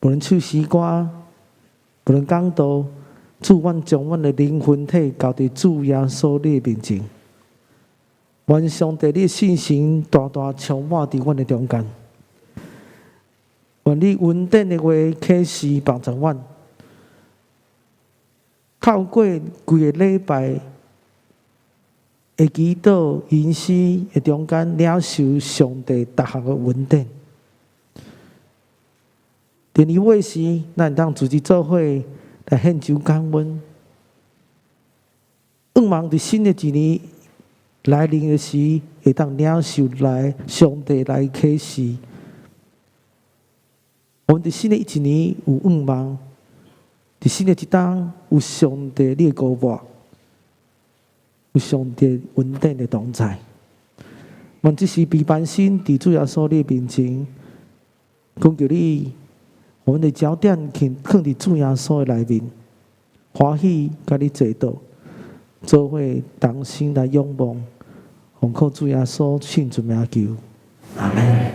無論唱詩歌，無論講道，主，阮將阮的靈魂體交佇主耶穌你的面前。願上帝你的聖神大大充滿佇阮的中間。願你恩典的話啟示幫助阮，透過規個禮拜的祈禱、吟詩的中間，領受上帝逐項的恩典。第二尾時，咱會當組織做伙來獻上感恩。向望佇新的一年來臨的時，會當領受來上帝來啟示。我們佇新的一年有向望，佇新的一冬有上帝你的膏抹，有上帝恩典的同在。阮這時被搬身佇主耶穌你的面前，懇求你，我們的焦點放佇主耶穌的內面，歡喜共你齊禱，做伙同心來仰望，奉靠主耶穌聖尊名求，阿們。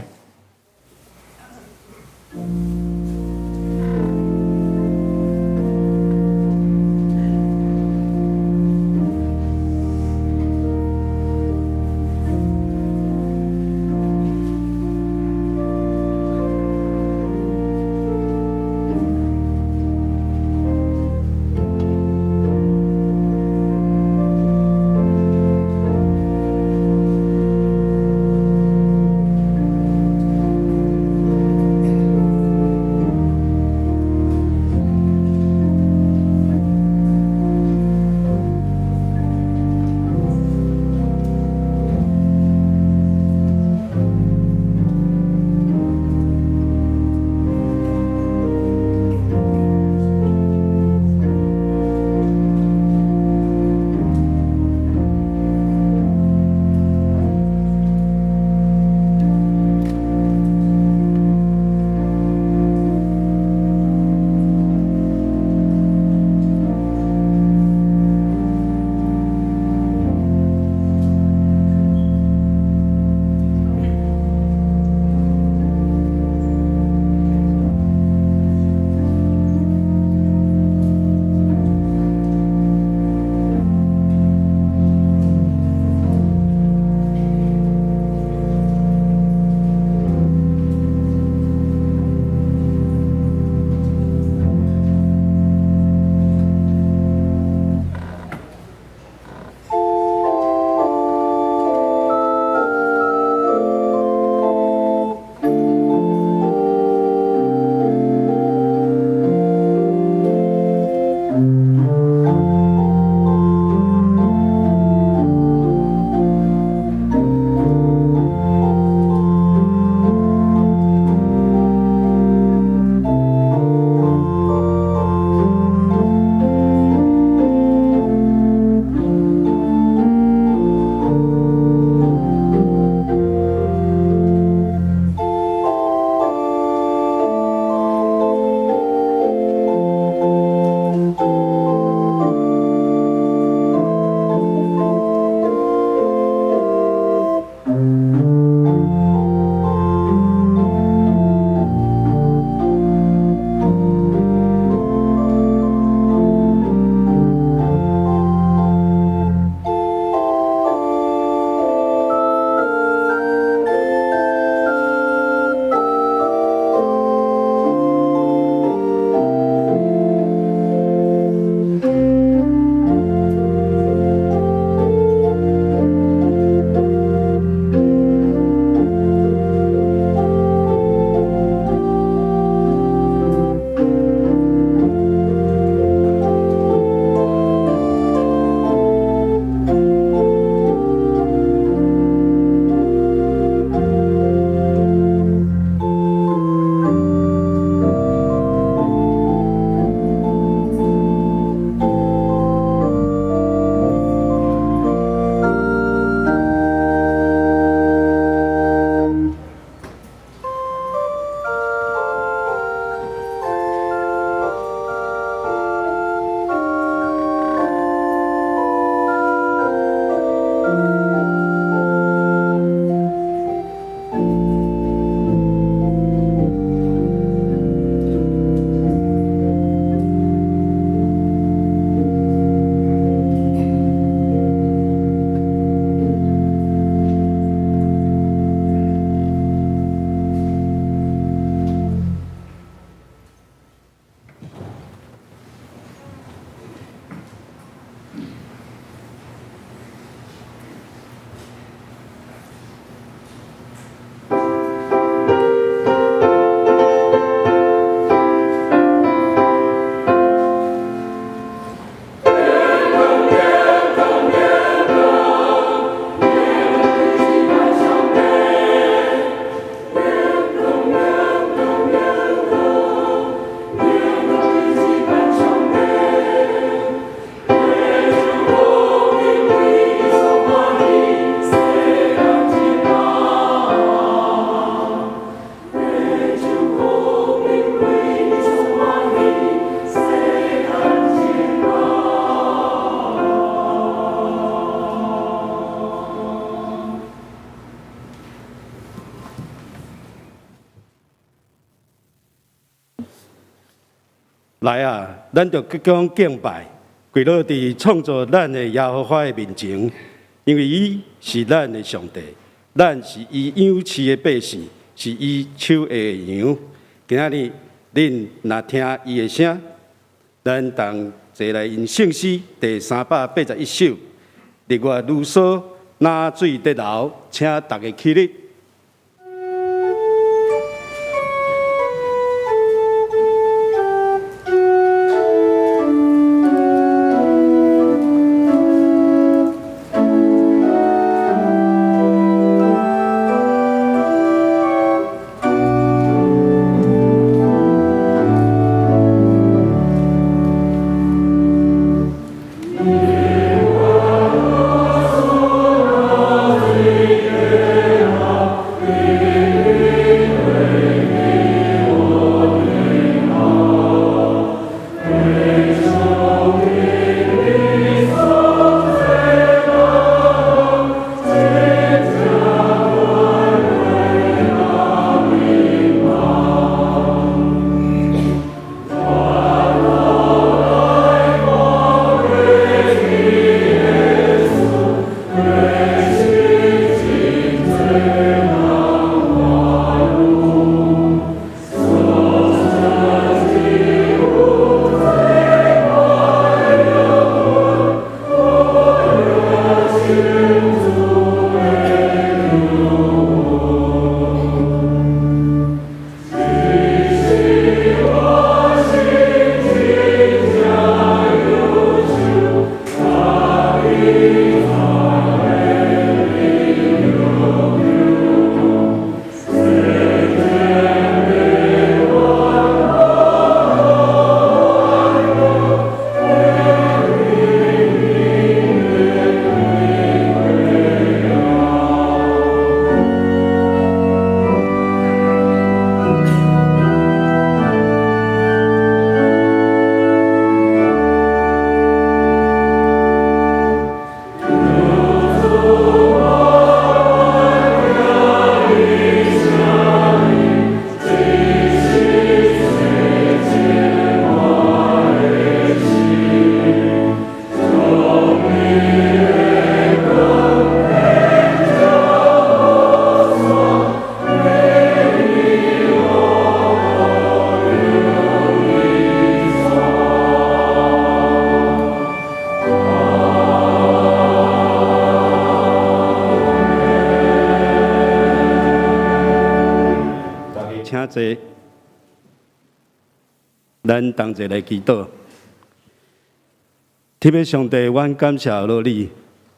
來啊，咱著鞠躬敬拜，跪落佇創造咱的耶和華的面前，因為伊是咱的上帝，咱是伊養飼的百姓，是伊手下的羊。今仔日恁若聽伊的聲，咱同齊來吟聖詩第381首，日月如梭，若水在流，請大家起立。請坐，咱同齊來祈禱。天父上帝，阮感謝落你，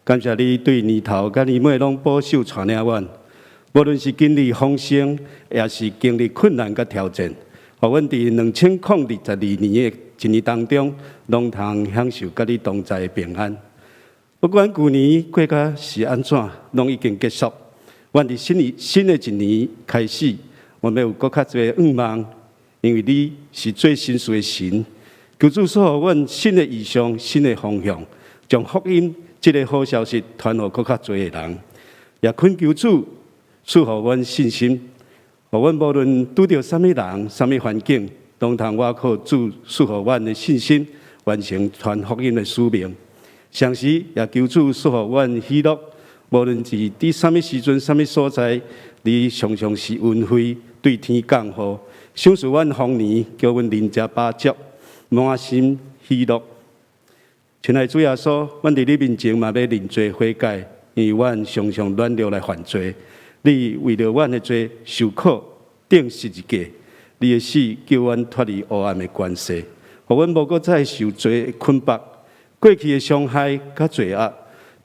感謝你對年頭佮年尾攏保守帶領阮，無論是經歷豐盛，抑是經歷困難佮挑戰，予阮佇2022年的一年當中，攏通享受佮你同在的平安。不管舊年過甲是按怎，攏已經結束。阮佇新的一年開始，阮欲有閣較濟願望，因為你是做新事的神，求主賜予阮新的異象、新的方向，將福音這个好消息傳予閣較濟的人。也懇求主賜予阮信心，予阮無論拄著啥物人、啥物環境，攏通倚靠主賜予阮的信心，完成傳福音的使命。同時，也求主賜予阮喜樂，無論是佇啥物時陣、啥物所在，你常常是雲飛對天降雨，賞賜阮豐年，叫阮人食飽足，滿心喜樂。親愛主耶穌，阮佇你面前嘛欲認罪悔改，因為阮常常軟弱來犯罪。你為著阮的罪受苦，釘十字架，你的死救阮脫離黑暗的權勢，予阮無閣再受罪的捆綁。過去的傷害佮罪惡，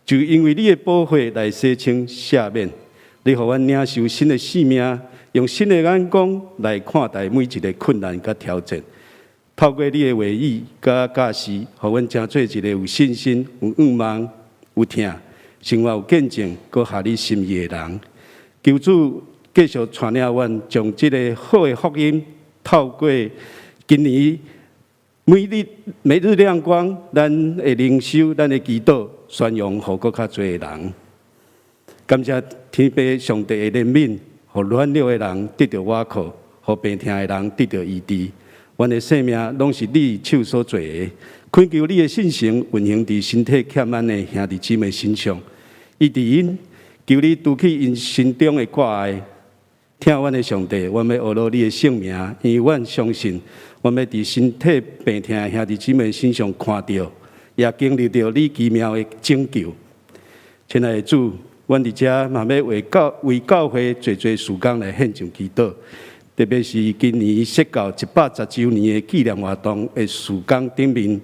就因為你的寶血來洗清赦免。你予阮領受新的生命，用新的眼光來看待每一个困難佮挑戰。透過你的話語佮教示，予阮成做一个有信心、有願望、有疼、生活有見證、閣合你心意的人。求主繼續帶領阮，將這个好的福音透過今年每日每日亮光，咱的靈修、咱的祈禱，宣揚予閣較濟的人。感謝天父上帝的憐憫，予軟弱的人得著倚靠，予病疼的人得著醫治。阮的生命攏是你手所做的。懇求你的聖神運行佇身體欠安的兄弟姊妹身上，醫治𪜶，求你除去𪜶心中的掛礙。疼阮的上帝，阮欲阿羅你的聖名，因為阮相信，阮欲佇身體病痛的兄弟姊妹身上看著，也經歷著你奇妙的拯救。親愛的主，阮佇遮嘛欲為教會濟濟事工來獻上祈禱，特別是今年釋教110週年的紀念活動的事工頂面，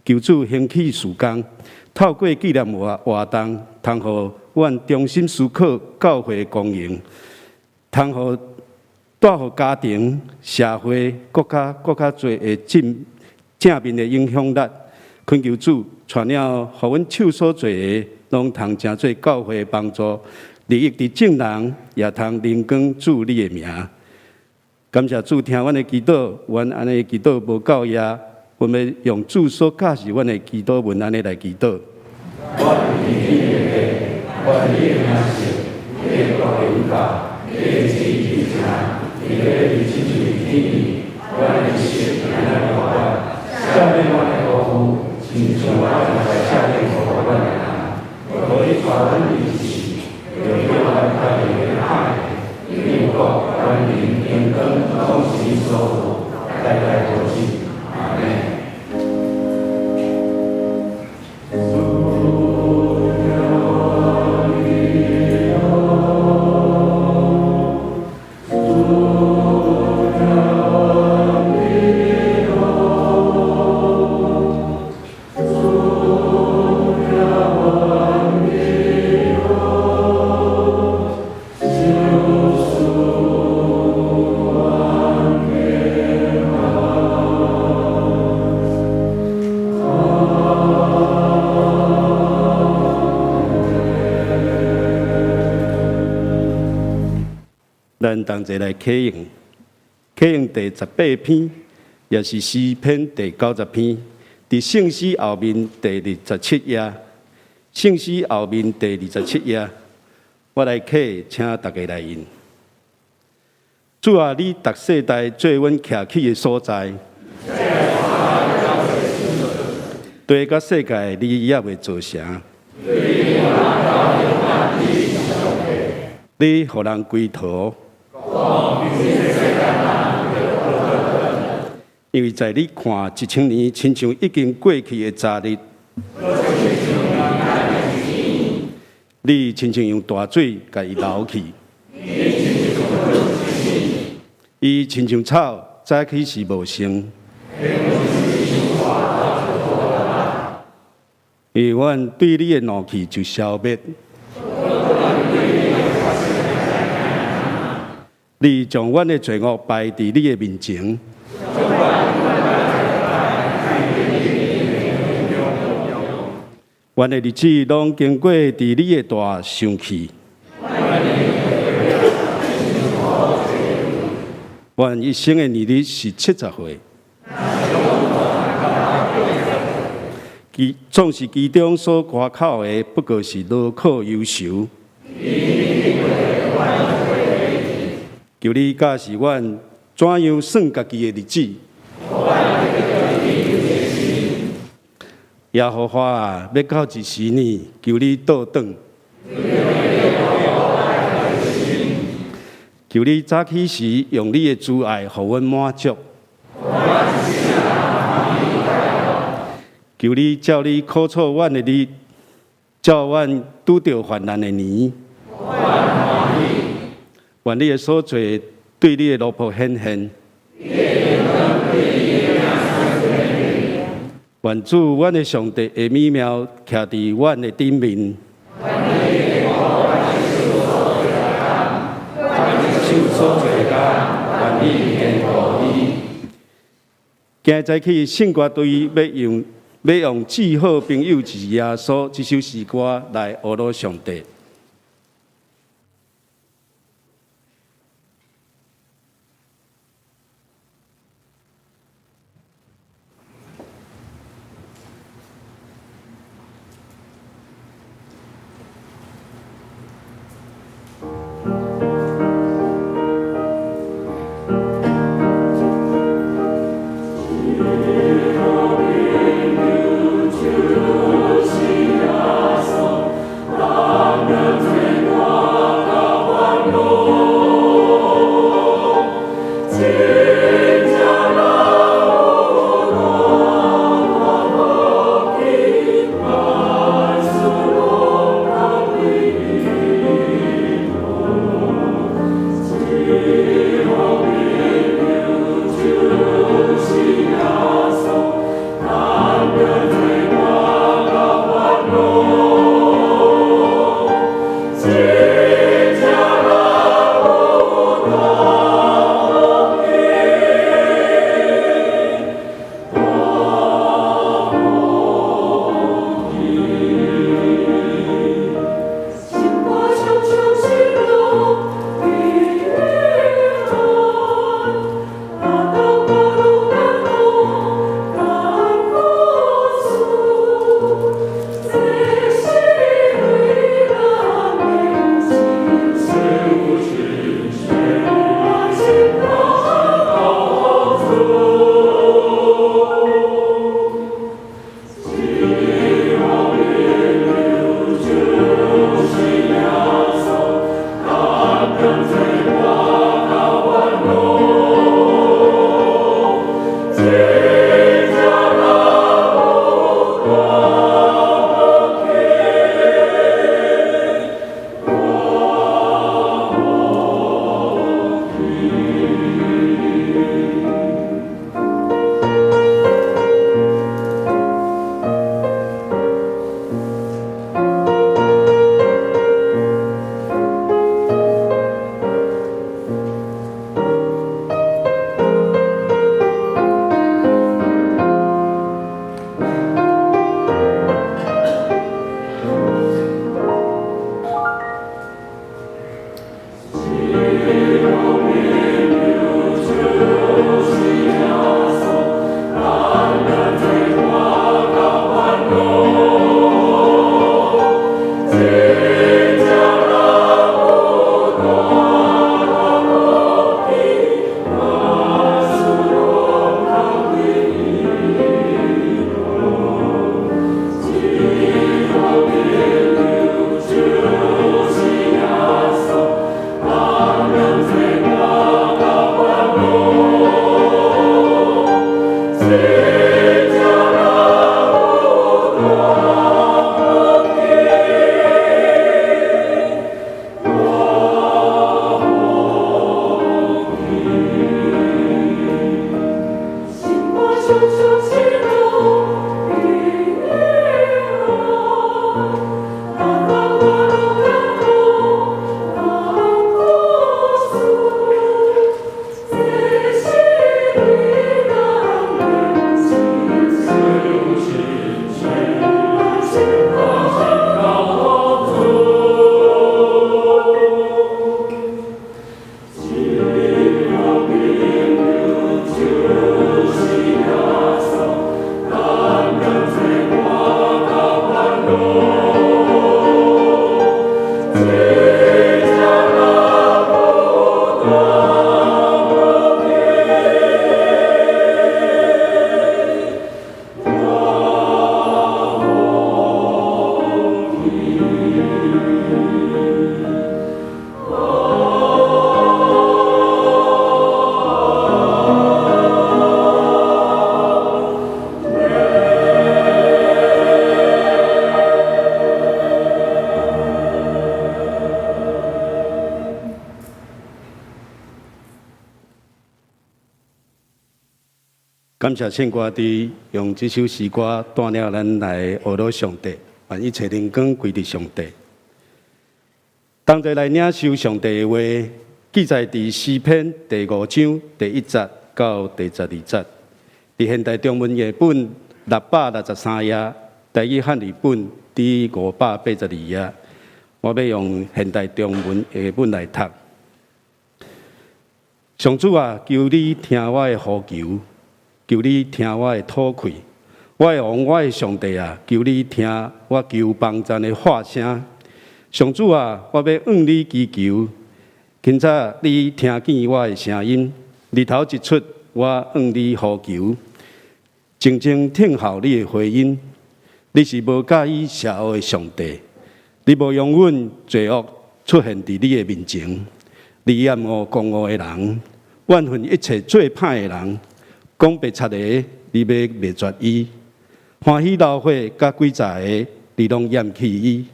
求主興起事工，透過紀念活動，通予阮重新思考教會的功用。通予帶予家庭、社會、國家、閣較濟的正面的影響力。懇求主帶領，予阮手所做的，攏通成做教會的幫助，利益佇眾人，也通榮光主你的名。感謝主聽阮的祈禱，阮按呢祈禱無夠額，阮欲用主所教示阮的祈禱文按呢來祈禱。阮佇天的父，願你的名聖，你的國臨到，你的旨意行，佇咧地親像佇天頂，阮的食今仔予阮，赦免阮的辜負，親像阮也赦免辜負阮的人。無你帶阮入試，卻救阮脫離兇的，因為國、權柄、榮光，攏是你所有，代代無止。阿們。咱同齊來啟應，啟應第18篇，也是詩篇第90篇，佇聖詩後面第27頁，聖詩後面第27頁，我來啟，請大家來應。主啊，你逐世代做阮徛起的所在，地佮世界你猶未造成。你予人歸途，因為在你看1000年，親像已經過去的昨日。你親像用大水共伊流去，伊親像草，早起時無生。因為阮對你的怒氣就消滅。你將阮的罪惡擺佇你的面前。阮的日子攏經過佇你的大生氣。阮一生的年日是70歲。其總是其中所誇口的，不過是勞苦憂愁。求你教示阮怎樣算家己的日子。耶和華啊，欲到幾時呢？求你倒轉。求你早起時用你的慈愛予阮滿足。求你照你苦楚阮的日，照阮拄著患難的年。願你的所做對你的奴僕顯現。願主，阮的上帝的美妙徛佇阮的頂面。今日早起聖歌隊欲用至好朋友是耶穌這首詩歌來阿羅上帝。感謝聖歌佇用這首詩歌帶領咱來學到上帝，願一切靈光歸佇上帝。同齊來領受上帝的話，記載佇詩篇第五章第一節到第十二節。佇現代中文譯本663頁，台語漢語本佇582頁。我欲用現代中文譯本來讀。上主啊，求你聽我的呼求，求你聽我的討氣。我的王，我的上帝啊，求你聽我求幫贊的喊聲。上主啊，我欲向你祈求，今早你聽見我的聲音，日頭一出，我向你呼求，靜靜聽候你的回音。你是無佮意邪惡的上帝，你無容忍罪惡出現佇你的面前。你厭惡狂傲的人，怨恨一切做歹的人，講白賊的，你欲滅絕伊；歡喜流血佮詭詐的，你攏厭棄伊。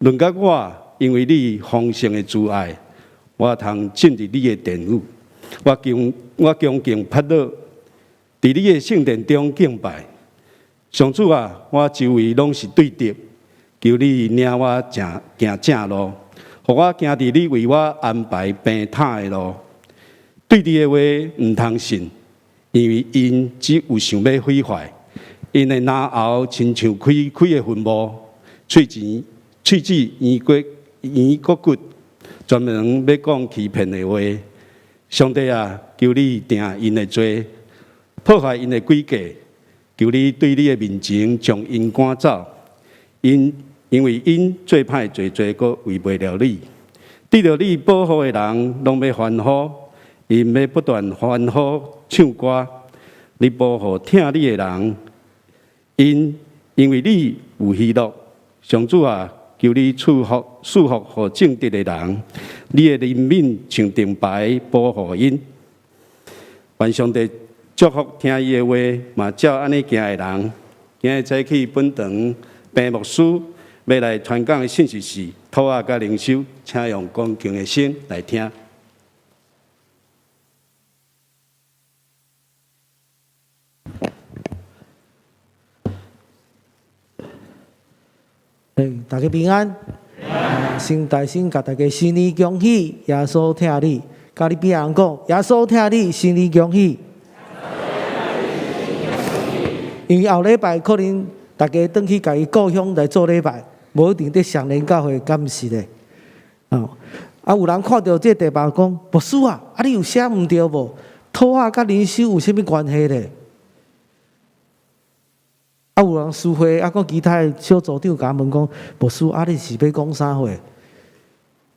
論佮我，因為你豐盛的慈愛，我通進入你的殿宇。我恭敬仆倒，佇你的聖殿中敬拜。上主啊，我周圍攏是對敵，求你領我行行正路，予我行佇你為我安排平坦的路。對你的話毋通信，因為𪜶只有想欲毀壞，𪜶的嚨喉親像開開的墳墓，喙舌喙齒圓過圓過骨，專門欲講欺騙的話。上帝啊，求你定𪜶的罪，破壞𪜶的詭計。求你對你的面前將𪜶趕走，因為𪜶做歹濟濟，閣違背了你。得著你保護的人，攏欲歡呼，𪜶欲不斷歡呼唱歌。你保護疼你的人，𪜶因為你有喜樂。上主啊，求你賜福予正直的人，你的憐憫像盾牌保護𪜶。願上帝祝福聽伊的話，嘛照按呢行的人。今日早起本堂彭牧師欲來傳講的信息是吐仔佮靈修，請用恭敬的心來聽。大家平安。先大聲共大家新年恭喜，耶穌疼你。佮你邊仔人講，耶穌疼你，新年恭喜。因為後禮拜可能大家轉去家己故鄉來做禮拜，無一定佇雙連教會，敢毋是咧？哦，啊，有人看著這個題目講，牧師啊，啊你有寫毋對無？吐仔佮靈修有啥物關係咧？啊，有人私會，啊，閣其他的小組長共我問講，牧師啊，你是欲講啥貨？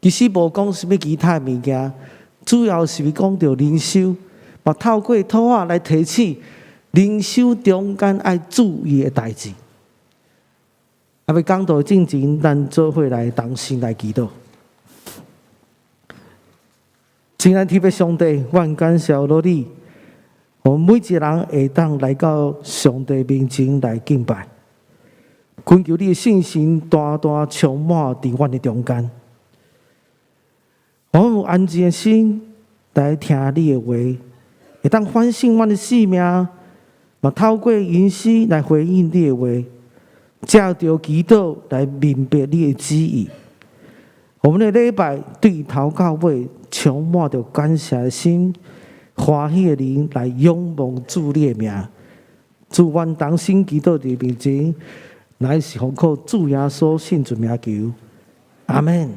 其實無講啥物其他的物件，主要是講著靈修，嘛透過吐仔來提醒靈修中間愛注意的代誌。啊，欲講道進前，咱做伙來同心來祈禱。親愛的天父上帝，阮感謝落你，我們每一個人會當來到上帝面前來敬拜，懇求你的聖神大大充滿佇阮的中間，我們有安靜的心來聽你的話，會當反省阮的生命，嘛透過吟詩來回應你的話，藉著祈禱來明白你的旨意。我們的禮拜對頭到尾充滿著感謝的心、歡喜的靈來仰望主你的名。主，阮同心祈禱佇面前，乃是奉靠主耶穌聖尊名求，阿們。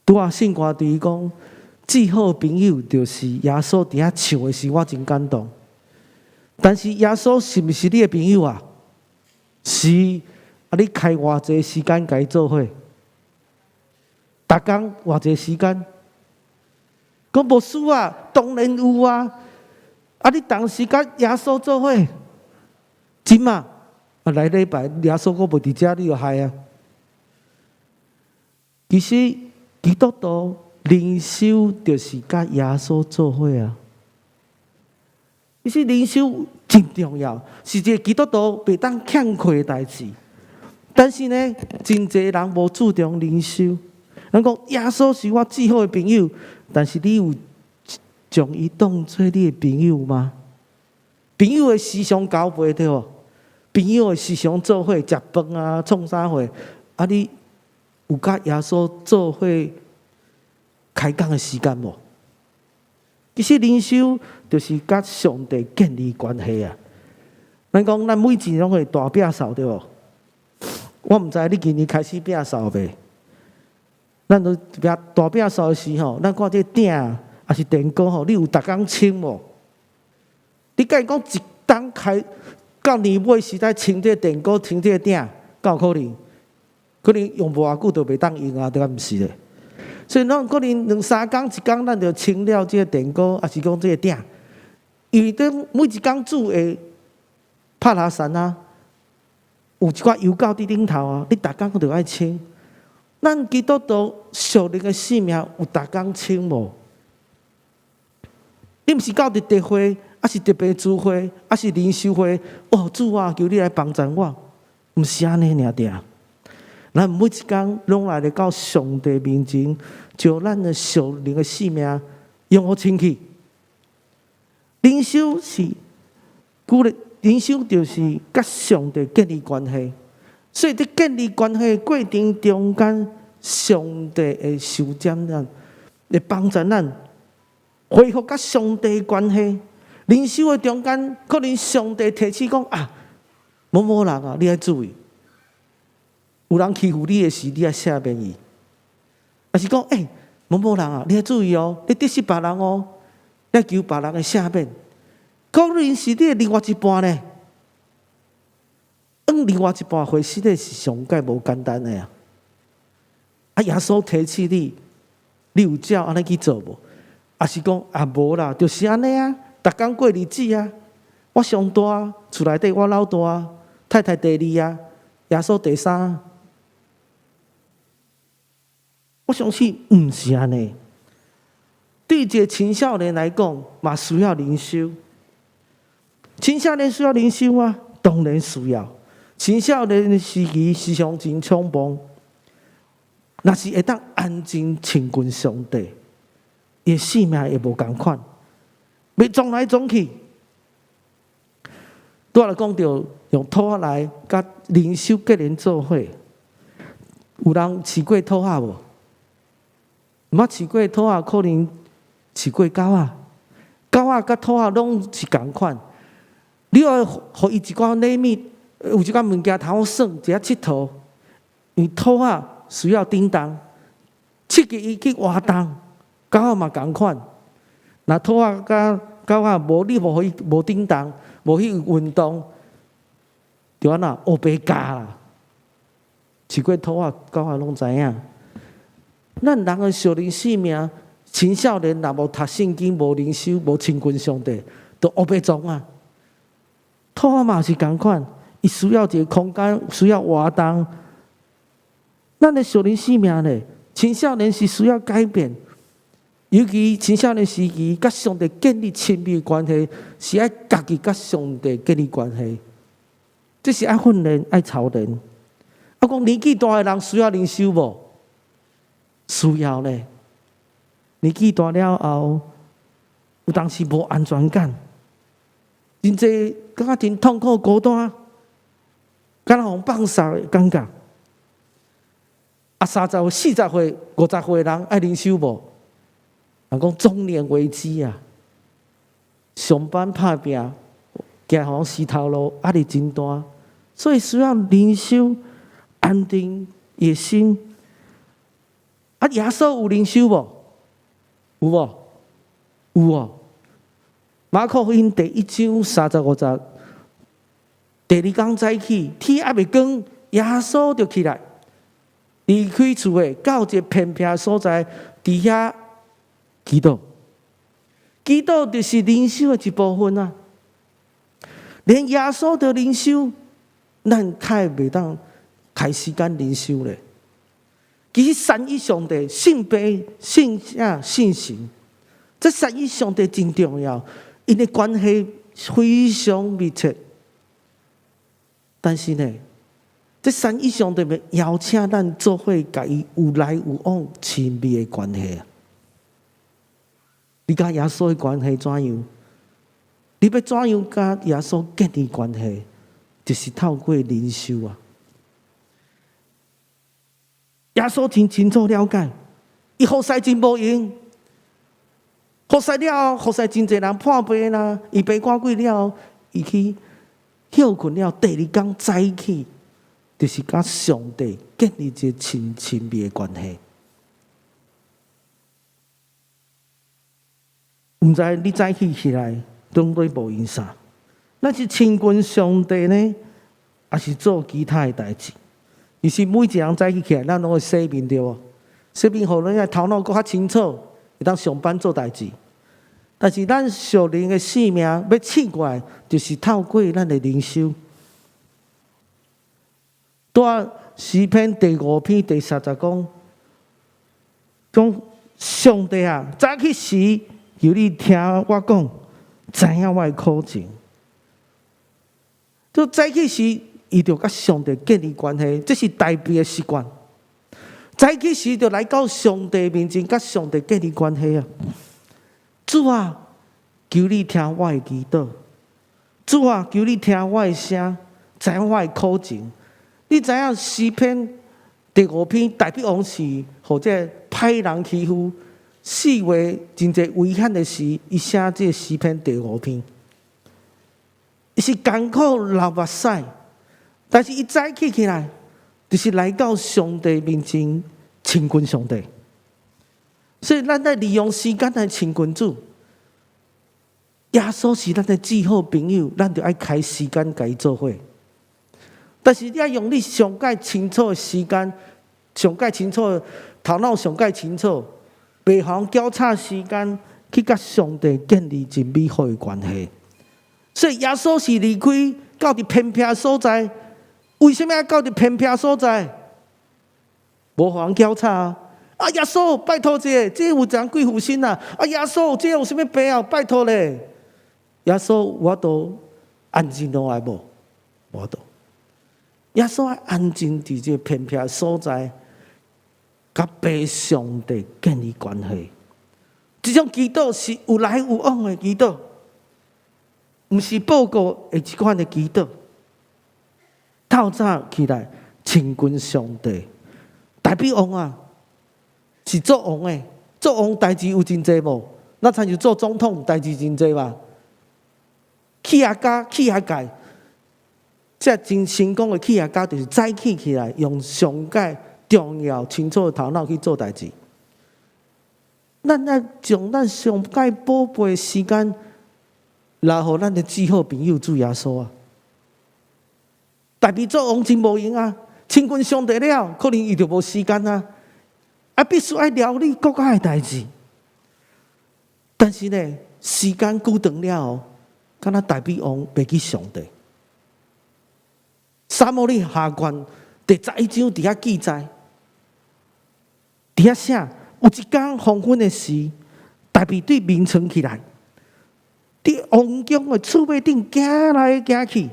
拄仔聖歌對伊講，至好朋友就是耶穌佇遐唱的時，我真感動。但是耶穌是毋是你的朋友啊？是。啊！你開偌濟時間共伊做伙？逐工偌濟時間？講牧師啊，當然有啊！啊，你當時佮耶穌做伙，真嘛？啊，來禮拜耶穌閣無佇遮，你就害啊！其實基督徒靈修就是佮耶穌做伙啊！其實靈修真重要，是一個基督徒袂當欠缺的代誌。但是呢，真濟人無注重靈修。人講耶穌是我至好的朋友，但是你有將伊當做你的朋友嗎？朋友會時常交陪對無？朋友會時常做伙食飯啊，創啥貨？啊，你有佮耶穌做伙開講的時間無？其實靈修就是佮上帝建立關係啊。咱講咱每一年攏會大摒掃對無？我毋知你今年開始摒掃未？咱都摒大摒掃的時候，咱看這個鼎抑是電鍋吼，你有逐工清無？你敢會講一冬開到年尾時才清這個電鍋、清這個鼎，敢有可能？可能用無偌久就袂當用啊，對敢毋是咧？所以咱可能兩三工一工，咱就清了這個電鍋，抑是講這個鼎，因為咱每一工煮會拍拉散啊。有一寡油垢佇頂頭啊，你逐工都愛清。咱基督徒屬靈的生命有逐工清無？你毋是到佇特會，抑是特別聚會，抑是靈修會？哦，主啊，求你來幫助我，毋是按呢爾爾。咱每一工攏來咧到上帝面前，將咱的屬靈的性命用予清氣。靈修是鼓勵，靈修就是佮上帝建立關係。所以佇建立關係的過程中間，上帝會修剪咱，會幫助咱恢復佮上帝關係。靈修的中間，可能上帝提醒講啊，某某人啊，你愛注意，有人欺負你的時，你愛赦免伊。抑是講，欸，某某人啊，你愛注意哦，你得失別人哦，你愛求別人的赦免。可能是你的另外一半呢？往另外一半回實在是上蓋無簡單的啊！啊，耶穌提醒你，你有照按呢去做無？抑是講啊無啦，就是按呢啊，逐工過日子啊。我上大，厝內底我老大，太太第二啊，耶穌第三。我相信毋是按呢。對一个青少年來講，嘛需要靈修。青少年需要靈修嗎？當然需要。青少年的時期時常真衝動，若是會當安靜親近上帝，伊的性命會無仝款，袂撞來撞去。拄仔講著用兔仔來佮靈修結連做伙，有人飼過兔仔無？毋捌飼過兔仔，可能飼過狗仔，狗仔佮兔仔攏是仝款。你愛予伊一寡禮物，有一寡物件通好耍，一下𨑨迌。因為兔仔需要振動，刺激伊去活動。狗仔嘛仝款。若兔仔佮狗仔無你無予伊無振動，無去運動，就按怎烏白教啦。飼過兔仔、狗仔攏知影。咱人的屬靈性命，青少年若無讀聖經、無靈修、無親近上帝，就烏白創啊。兔仔嘛是仝款，伊需要一个空間，需要活動。咱的屬靈性命咧，青少年是需要改變，尤其青少年時期，佮上帝建立親密關係，是愛家己佮上帝建立關係。這是愛訓練、愛操練。啊，講年紀大的人需要靈修無？需要咧。年紀大了後，有當時無安全感，真濟感覺真痛苦、孤單，敢若予放捒的感覺。啊，30、40歲、50歲的人愛靈修無？人講中年危機啊，上班拍拚，驚予人死頭路，壓力真大，所以需要靈修安定伊的心。啊，耶穌有靈修無？有無？有哦。馬可福音第一章35節，第二工早起，天猶未光，耶穌就起來，離開厝的，到一个偏僻所在，佇遐祈禱。祈禱就是靈修的一部分啊。連耶穌都靈修，咱較會袂當開時間靈修咧。其實三一上帝，聖父、聖子、聖神，這三一上帝真重要，𪜶的關係非常密切。但是呢，這三一上帝欲邀請咱做伙，共伊有來有往親密的關係啊！你佮耶穌的關係怎樣？你欲怎樣佮耶穌建立關係？就是透過靈修啊！耶穌真清楚了解，伊服侍真無閒，服侍了後，服侍真濟人破病啦，伊病趕鬼了後，伊去歇睏了，第二工早起，就是佮上帝建立一个親親密的關係。毋知你早起起來，攏咧無閒啥？咱是親近上帝呢，抑是做其他的代誌？其實每一個人早起起來，咱攏會洗面對無？洗面予咱的頭腦閣較清楚，會當上班做代誌。但是咱屬靈的性命欲醒過來，就是透過咱的靈修。拄仔詩篇第五篇第三節講，講上帝啊，早起時求你聽我講，知影我的苦情。就早起時，伊就佮上帝建立關係，這是大衛的習慣。早起時就來到上帝面前，佮上帝建立關係啊！主啊，求你聽我的祈禱。主啊，求你聽我的聲，知影我的苦情。你知影詩篇第五篇大衛王是予這歹人欺負，四圍真濟危險的時，伊寫這個詩篇第五篇。伊是艱苦流目屎，但是伊早起起來，就是來到上帝面前親近上帝。所以咱愛利用時間來親近主。耶穌是咱的至好朋友，咱就愛開時間共伊做伙。但是你愛用你上蓋清楚的時間，上蓋清楚的頭腦，上蓋清楚，袂予人攪吵時間去佮上帝建立真美好的關係。所以耶穌是離開到佇偏僻所在，為啥物愛到佇偏僻所在？無予人攪吵啊！啊，耶穌，拜託一下，這有一人鬼附身啊！啊，耶穌，這有啥物病啊？拜託咧！耶穌有法度安靜落來無？無法度。耶穌愛安靜佇這個偏僻所在，佮父上帝建立關係。這種祈禱是有來有往的祈禱，毋是報告的這款的祈禱。透早起來親近上帝，大衛王啊，是做王的，做王代誌有真濟無？若親像做總統代誌真濟吧？企業家、企業界，這真成功的企業家，就是早起起來，用上蓋重要、清楚的頭腦去做代誌。咱愛將咱上蓋寶貝的時間，留予咱的至好朋友主耶穌啊！大衛做王真無閒啊，親近上帝了，可能伊就無時間啊。啊，必須愛料理國家的代誌。但是呢，時間久長了後，敢若大衛王袂記上帝。撒母耳下卷第11章佇遐記載，佇遐寫有一工黃昏的時，大衛對眠床起來，佇王宮的厝尾頂行來行去，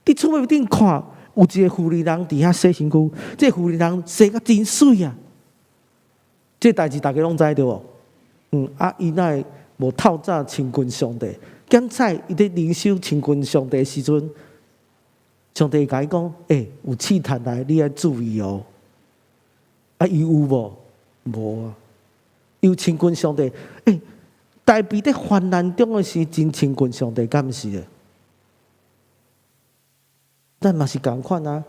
佇厝尾頂看，有一个婦人佇遐洗身軀，這個婦人洗甲真媠啊！這代誌大家攏知對無？啊，伊哪會無透早親近上帝？檢采伊佇靈修親近上帝的時陣，上帝共伊講：欸，有試探來，你愛注意哦。啊，伊有無？無啊。伊有親近上帝。欸，大衛佇患難中的時，真親近上帝，敢毋是的？咱嘛是仝款啊。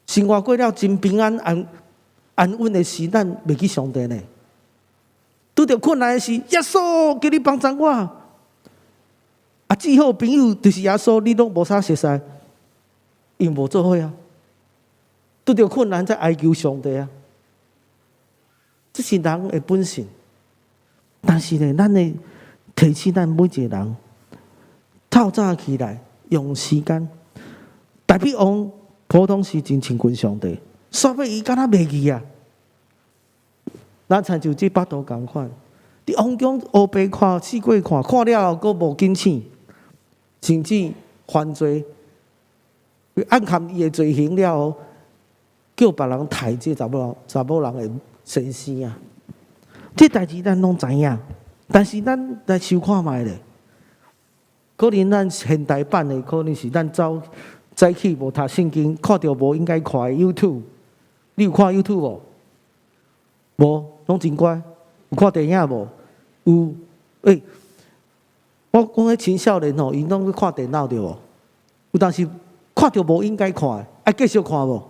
生活過了真平安安安穩的時，咱袂記上帝呢。拄著困難的時，耶穌求你幫助我。啊，至好朋友就是耶穌，你攏無啥熟似，𪜶無做伙啊。拄著困難才哀求上帝啊。這是人的本性。但是呢，咱會提醒咱每一個人，透早起來用時間。大衛王普通時真親近上帝，煞尾伊敢若袂記啊。咱親像這巴肚仝款，佇王宮烏白看，四界看，看了後閣無警醒，甚至犯罪，暗崁伊的罪行了後，叫別人刣這查某人，查某人的先生啊。這代誌咱攏知影，但是咱來想看覓咧，可能咱現代版的，可能是咱早早起無讀聖經，看著無應該看的 YouTube，你有看 YouTube 無？無，攏真乖。有看電影無？有。欸，我講彼青少年吼，𪜶攏去看電腦對無？有當時看著無應該看的，愛繼續看無？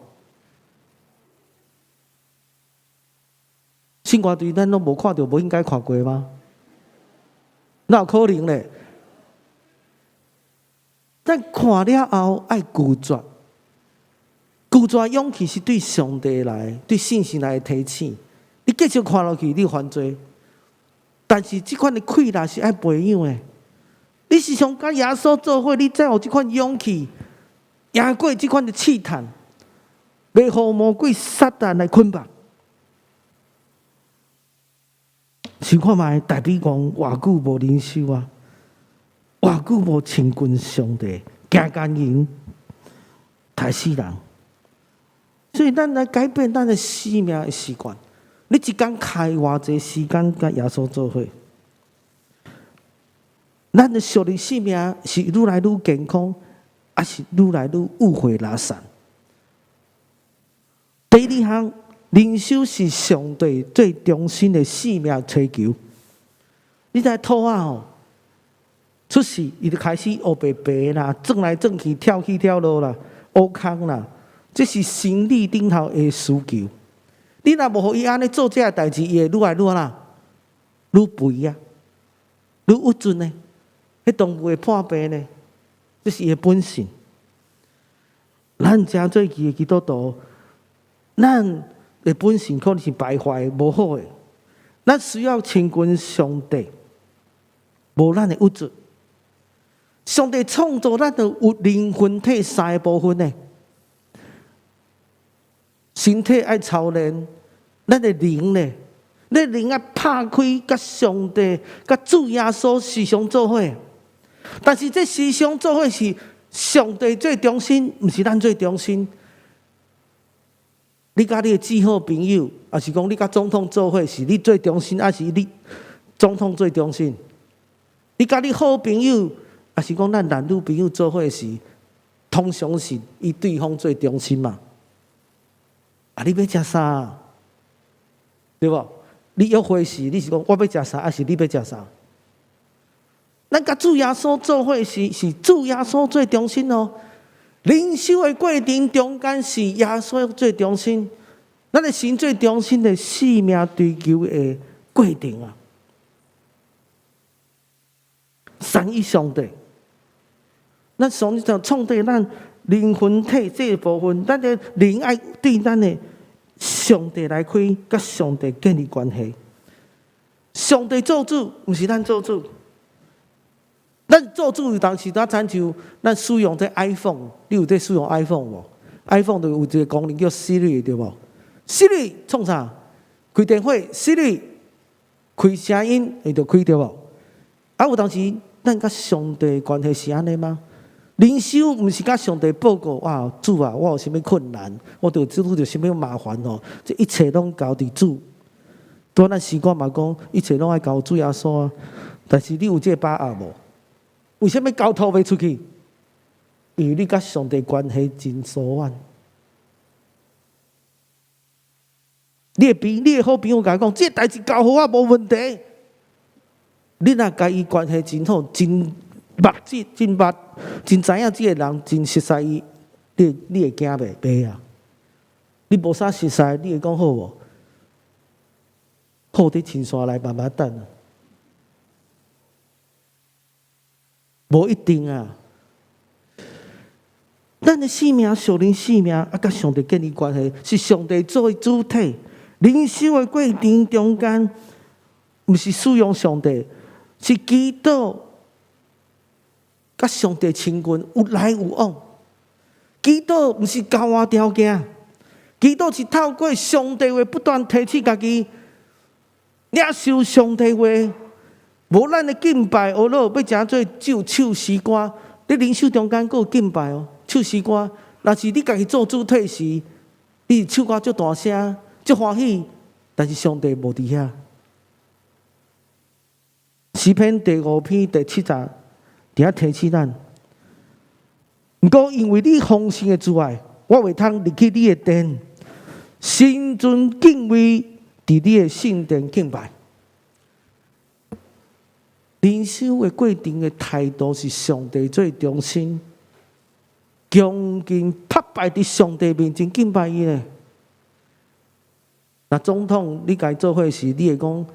聖歌隊咱攏無看著無應該看過嗎？哪有可能咧？咱看了後愛拒絕，拒絕勇氣是對上帝來、對聖神來的提醒。你繼續看落去，你犯罪。但是這款的氣力是愛培養的。你時常佮耶穌做伙，你才有這款勇氣，贏過這款的試探，袂予魔鬼撒旦來捆綁。想看覓，大衛王偌久無靈修啊？偌久無親近上帝，驚姦淫，刣死人。所以咱來改變咱的生命的習慣。你一工開偌濟時間佮耶穌做伙？咱的屬靈生命是愈來愈健康，抑是愈來愈污穢垃圾？第二項，靈修是上帝最中心的生命追求。你知兔仔吼，出世伊就開始烏白白啦，轉來轉去，跳起跳落啦，挖空啦，這是生理頂頭的需求。你若無予伊按呢做這个代誌，伊會愈來愈啦，愈肥啊，愈鬱卒呢。彼動物會破病呢，這是伊的本性。咱誠做基督徒，咱的本性可能是敗壞、無好的。咱需要親近上帝，無咱的鬱卒。上帝創造咱的有靈魂體三個部分呢。身體愛操練，咱的靈呢？你靈愛拍開，佮上帝、佮主耶穌時常做伙。但是這時常做伙是上帝最中心，毋是咱最中心。你佮你的至好朋友，抑是講你佮總統做伙，是你最中心，抑是你總統最中心？你佮你好朋友，抑是講咱男女朋友做伙時，通常是伊對方最中心嘛？啊，你欲食啥？對無？你約會時，你是講我欲食啥，抑是你欲食啥？咱佮主耶穌做伙時，是主耶穌最中心哦。靈修的過程中間是耶穌最中心，咱的神最中心的生命追求的過程啊。三一上帝，咱上帝就創造咱靈魂體這個部分，咱的靈愛對咱的上帝來開，佮上帝建立關係。上帝做主，毋是咱做主。咱做主有當時，咱親像咱使用這 iPhone，你有佇使用 iPhone 無？iPhone 就有一個功能叫 Siri 對無？Siri 創啥？開電話，Siri 開聲音，伊就開對無？啊，有當時咱佮上帝關係是按呢嗎？靈修毋是佮上帝報告，哇，主啊，我有啥物困難，我著拄著啥物麻煩哦，這一切攏交佇主。拄咱詩歌嘛講，一切攏愛交主耶穌啊。但是你有這個把握無？為啥物交託袂出去？因為你佮上帝關係真疏遠。你的好朋友共講，這個代誌交予我無問題。你若佮伊關係真好，真密切、真密、真知影這個人，真熟似伊，你會驚袂？袂啊！你無啥熟似，你會講好無？好佇深山內慢慢等啊。無一定啊！咱的生命、屬靈生命啊，佮上帝建立關係，是上帝做主體。靈修的過程中間，毋是使用上帝，是祈禱佮上帝親近，有來有往。祈禱毋是交換條件，祈禱是透過上帝話不斷提醒家己，領受上帝話。無咱的敬拜，學落欲成做只有唱詩歌。你靈修中間閣有敬拜哦，唱詩歌。若是你家己做主體時，你唱歌足大聲，足歡喜，但是上帝無佇遐。詩篇第五篇第七節，佇遐提醒咱。毋過因為你豐盛的慈愛，我會通入去你的殿，心存敬畏，佇你的聖殿敬拜。靈修的過程的態度是上帝最中心，恭敬拍敗佇上帝面前敬拜伊咧。若總統你共伊做伙時，你會講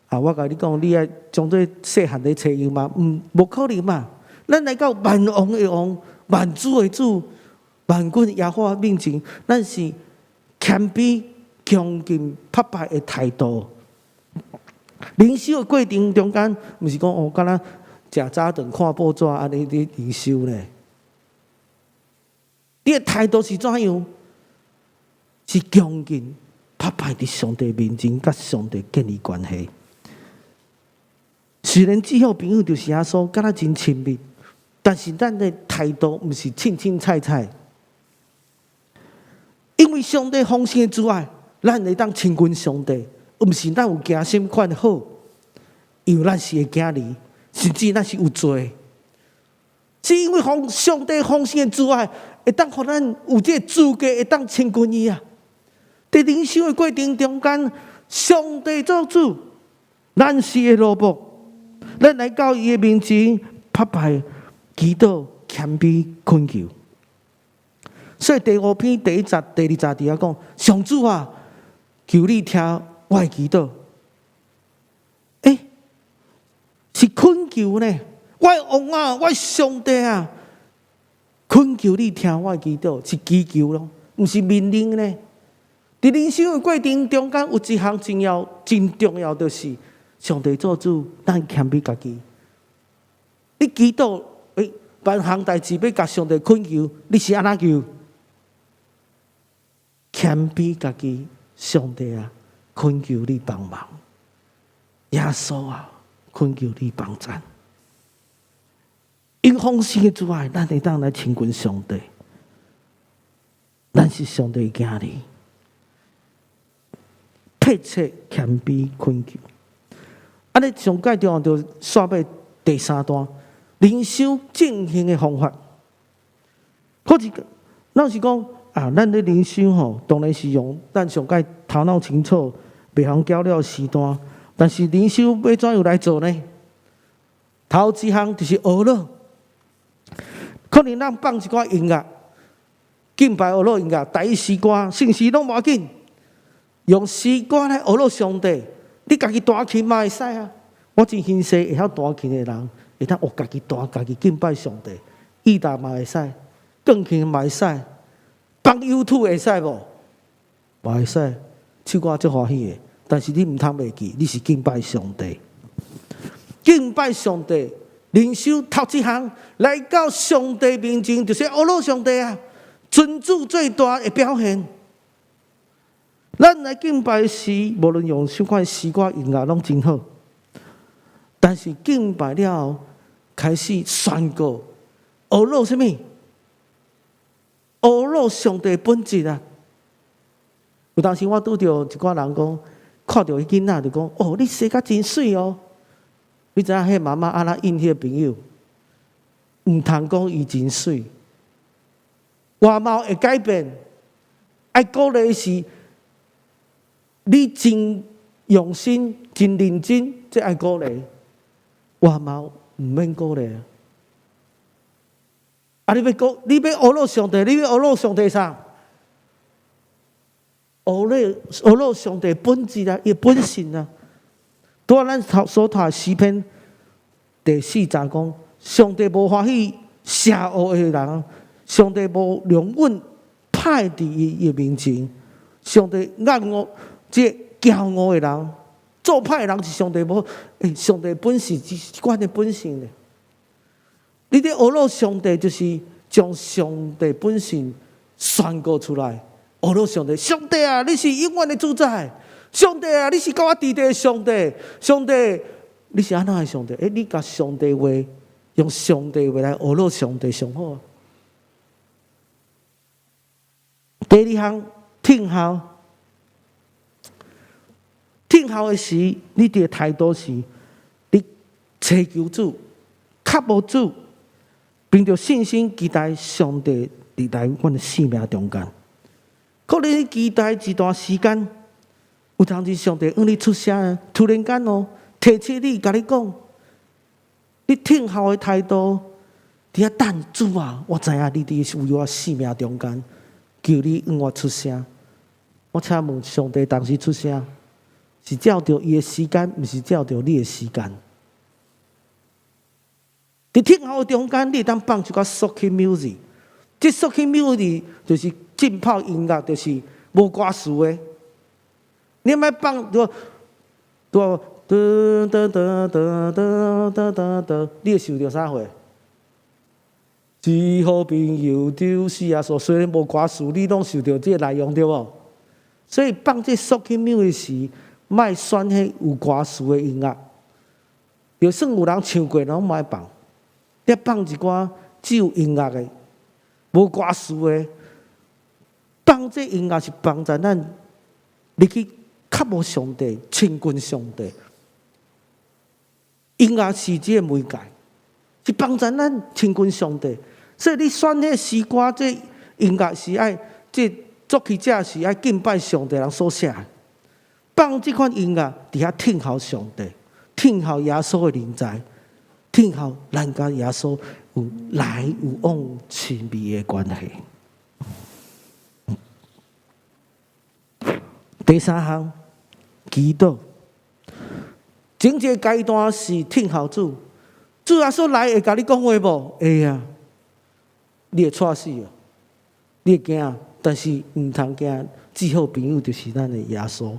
啊？我共你講，你愛裝做細漢咧揣伊嗎？毋，無可能嘛！咱來到萬王的王、萬主的主、萬軍耶和華面前，咱是謙卑、恭敬、拍敗的態度。靈修的過程中間，毋是講哦，敢若食早頓、看報紙按呢佇靈修咧。你的態度是怎樣？是恭敬、拍敗佇上帝面前，佮上帝建立關係。雖然至好朋友就是耶穌，佮咱真親密，但是咱的態度毋是凊凊彩彩。因為上帝豐盛的慈愛，咱會當親近上帝，毋是咱有行啥物款好，因為咱是伊的囝兒，甚至咱是有罪。是因為上帝豐盛的慈愛，會當予咱有這個資格，會當親近伊啊！佇靈修的過程中間，上帝做主，咱是伊的奴僕，咱來到伊的面前，拍拜、祈禱、謙卑、懇求。所以第五篇第一節、第二節佇遐講：上主啊，求你聽我的祈禱。欸，是懇求呢？我的王啊，我的上帝啊，懇求你聽我的祈禱，是祈求咯，毋是命令呢。佇靈修的過程中間，有一項重要、真重要，就是上帝做主，咱謙卑家己。你祈禱，欸，凡項代誌欲共上帝懇求，你是按怎求？謙卑家己，上帝啊，懇求你幫忙。耶穌啊，懇求你幫贊。因豐盛的慈愛，咱會當來親近上帝。咱是上帝的囝兒，迫切謙卑懇求。按呢上蓋重要就煞欲第三段靈修進行的方法。可是，咱是講啊，咱咧靈修吼，當然是用咱上蓋頭腦清楚、袂予攪擾時段。但是靈修欲怎樣來做呢？頭一項就是呵咾。可能咱放一寡音樂，敬拜呵咾音樂，台語詩歌、聖詩攏無要緊，用詩歌來呵咾上帝。你家己彈琴嘛會使啊！我真欣賞會曉彈琴的人，會當學家己彈，家己敬拜上帝。吉他嘛會使，鋼琴嘛會使，放 YouTube 會使無？嘛會使，唱歌足歡喜的。但是你毋通袂記，你是敬拜上帝，敬拜上帝。靈修頭一項來到上帝面前，就是呵咾上帝啊！尊主最大的表現。咱來敬拜時，無論用啥款詩歌音樂，攏真好。但是敬拜了後，開始宣告呵咾啥物？呵咾上帝本質啊！有當時我拄著一寡人講，看著彼囡仔就講：哦，你生甲真媠哦！你知影彼媽媽按怎應彼個朋友？毋通講伊真媠，外貌會改變。愛鼓勵是，你真用心、真認真，這愛鼓勵。外貌毋免鼓勵。啊！你欲鼓，你欲呵咾上帝，你欲呵咾上帝啥？呵咾呵咾上帝本質啊，伊本性啊。拄仔咱所讀詩篇第四節講，上帝無歡喜邪惡的人，上帝無容忍歹佇伊的面前，上帝厭惡這驕傲的人，做歹的人是上帝無，欸，上帝本是這款的本性咧。你佇呵咾上帝，就是將上帝本性宣告出來。呵咾上帝，上帝啊，你是永遠的主宰。上帝啊，你是佮我佇佇的上帝。上帝，你是按怎的上帝？欸，你共上帝話，用上帝話來呵咾上帝上好。第二項，聽候，聽候的時，你的態度是，你祈求主，渴慕主，憑著信心期待上帝佇來阮的生命中間。可能你期待一段時間，有當時上帝向你出聲，突然間哦，提醒你，共你講，你聽候的態度，佇遐等主啊！我知影你佇為我生命中間，求你向我出聲。我請問上帝當時出聲，是照著伊的時間，毋是照著你的時間。佇聽候中間，你會當放一寡 soaking music，這 soaking music 就是浸泡音樂，就是無歌詞的。你莫放對對，噔噔噔噔噔噔噔噔，你會想著啥貨？至好朋友就是耶穌，雖然無歌詞，你攏想著這個內容對無？所以放這 soaking music 時，莫選彼有歌詞的音樂。就算有人唱過，攏莫放。你放一寡只有音樂的，無歌詞的。放這音樂是幫助咱入去靠慕上帝、親近上帝。音樂是這個媒介，是幫助咱親近上帝。所以你選彼詩歌，這音樂是愛，這作曲者是愛敬拜上帝人所寫的。放這款音樂，佇遐聽候上帝，聽候耶穌的臨在，聽候咱佮耶穌有來有往親密的關係。第三項，祈禱。前一个階段是聽候主，主耶穌來會共你講話無？會啊，你會掣死啊，你會驚，但是毋通驚。至好朋友就是咱的耶穌，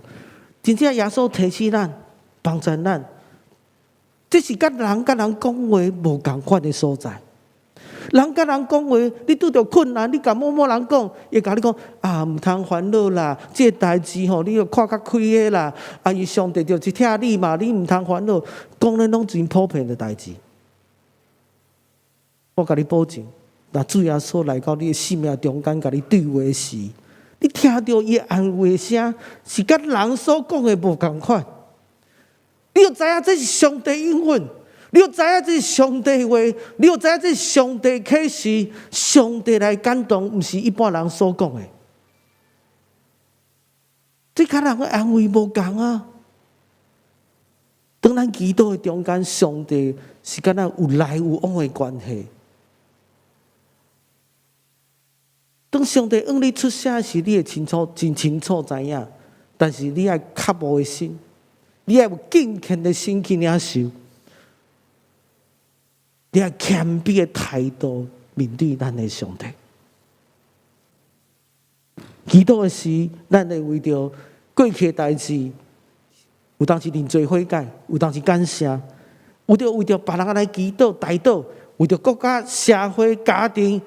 真正耶穌提醒咱，幫助咱。這是佮人佮人講話無仝款的所在。人佮人講話，你拄著困難，你共某某人講，伊會共你講啊，毋通煩惱啦，這個代誌吼，你著看較開的啦。啊，伊上帝就是疼你嘛，你毋通煩惱，講咧攏真普遍的代誌。我共你保證，若主耶穌來到你的生命中間，共你對話時，你聽著伊安慰聲，是佮人所講的無仝款。你著知影這是上帝應允。你著知影這是上帝話，你著知影這是上帝啟示，上帝來感動，毋是一般人所講的。這佮人的安慰無仝啊！當咱祈禱的中間，上帝是佮咱有來有往的關係。當上帝向你出聲時，你會清楚、真清楚知影。但是你愛渴慕的心，你愛有敬虔的心去領受。你愛謙卑的態度面對咱的上帝。祈禱的時，咱會為著過去的代誌，有當時認罪悔改，有當時感謝，有著為著別人來祈禱、代禱，為著國家、社會、家庭，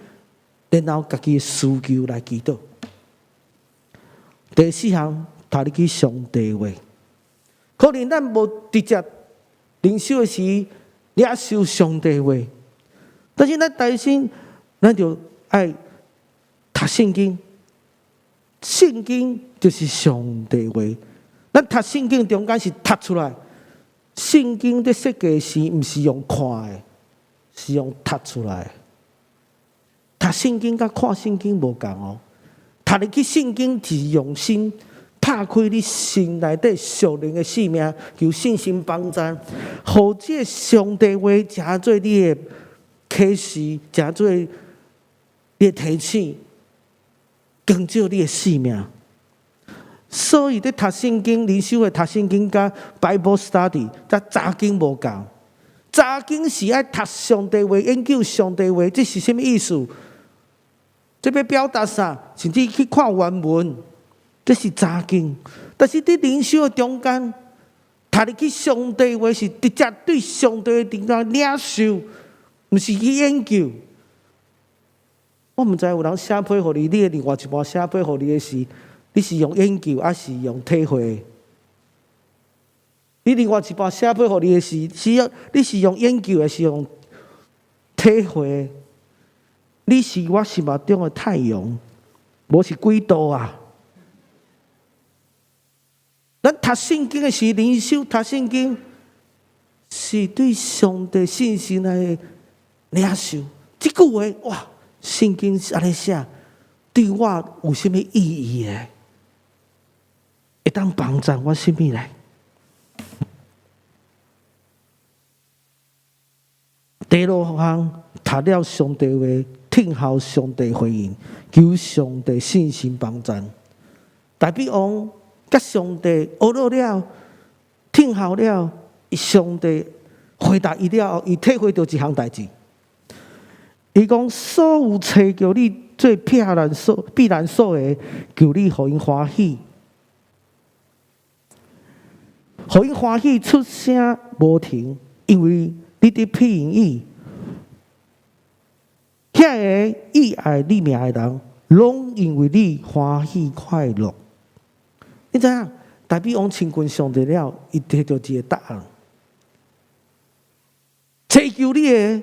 然後家己的需求來祈禱。第四項，讀入去上帝話，可能咱無直接靈修的時，領受上帝話，但是咱內心，咱就愛讀聖經。聖經就是上帝話。咱讀聖經中間是讀出來，聖經佇設計時，毋是用看的，是用讀出來。讀聖經佮看聖經無仝哦。讀入去聖經是用心。拍開你心內底屬靈的生命，求信心幫助，予這个上帝話成做你的啟示，成做你的提醒，光照你的生命。所以，佇讀聖經、靈修的讀聖經，佮 Bible study，佮查經無仝。查經是愛讀上帝話，研究上帝話，這是啥物意思？這欲表達啥？甚至去看原文。這是查經，但是佇靈修的中間，讀入去上帝話是直接對上帝的中間領受，毋是去研究。我毋知有人寫批予你，你的另外一半寫批予你的時，你是用研究抑是用體會？你另外一半寫批予你的時，是用你是用研究，抑是用體會？你是我心目中的太陽，無是幾度啊？咱讀聖經的時，靈修讀聖經，是對上帝信心來領受。這句話，哇！聖經是按呢寫，對我有啥物意義咧？會當幫助我啥物咧？第六項，讀了上帝話，聽候上帝回應，求上帝信心幫助。大衛王。佮上帝學落了，聽候了，上帝回答伊了後，伊體會著一項代誌。伊講：所有揣著你做避難所、避難所的，求你予𪜶歡喜，予𪜶歡喜出聲無停，因為你佇庇蔭伊。遐个倚愛你名的人，攏因為你歡喜快樂。你知影？大衛王親近上帝了，伊提著一个答案。祈求你的，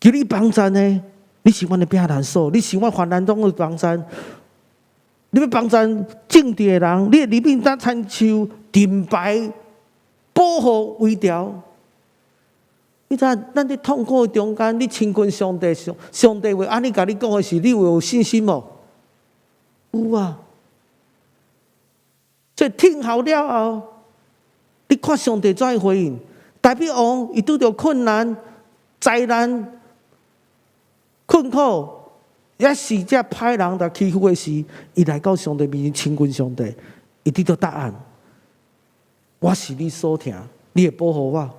求你幫贊的，你是阮的避難所，你是阮患難中的幫贊。你欲幫贊正直的人，你的憐憫若親像盾牌保護圍條。你知影，咱佇痛苦的中間，你親近上帝，上帝話按呢共你講的時，你有信心無？有啊。所以聽候了後，你看上帝怎樣回應？大衛王伊拄著困難、災難、困苦，抑是這歹人來欺負的時，伊來到上帝面前親近上帝，伊得到答案。我是你所疼，你會保護我。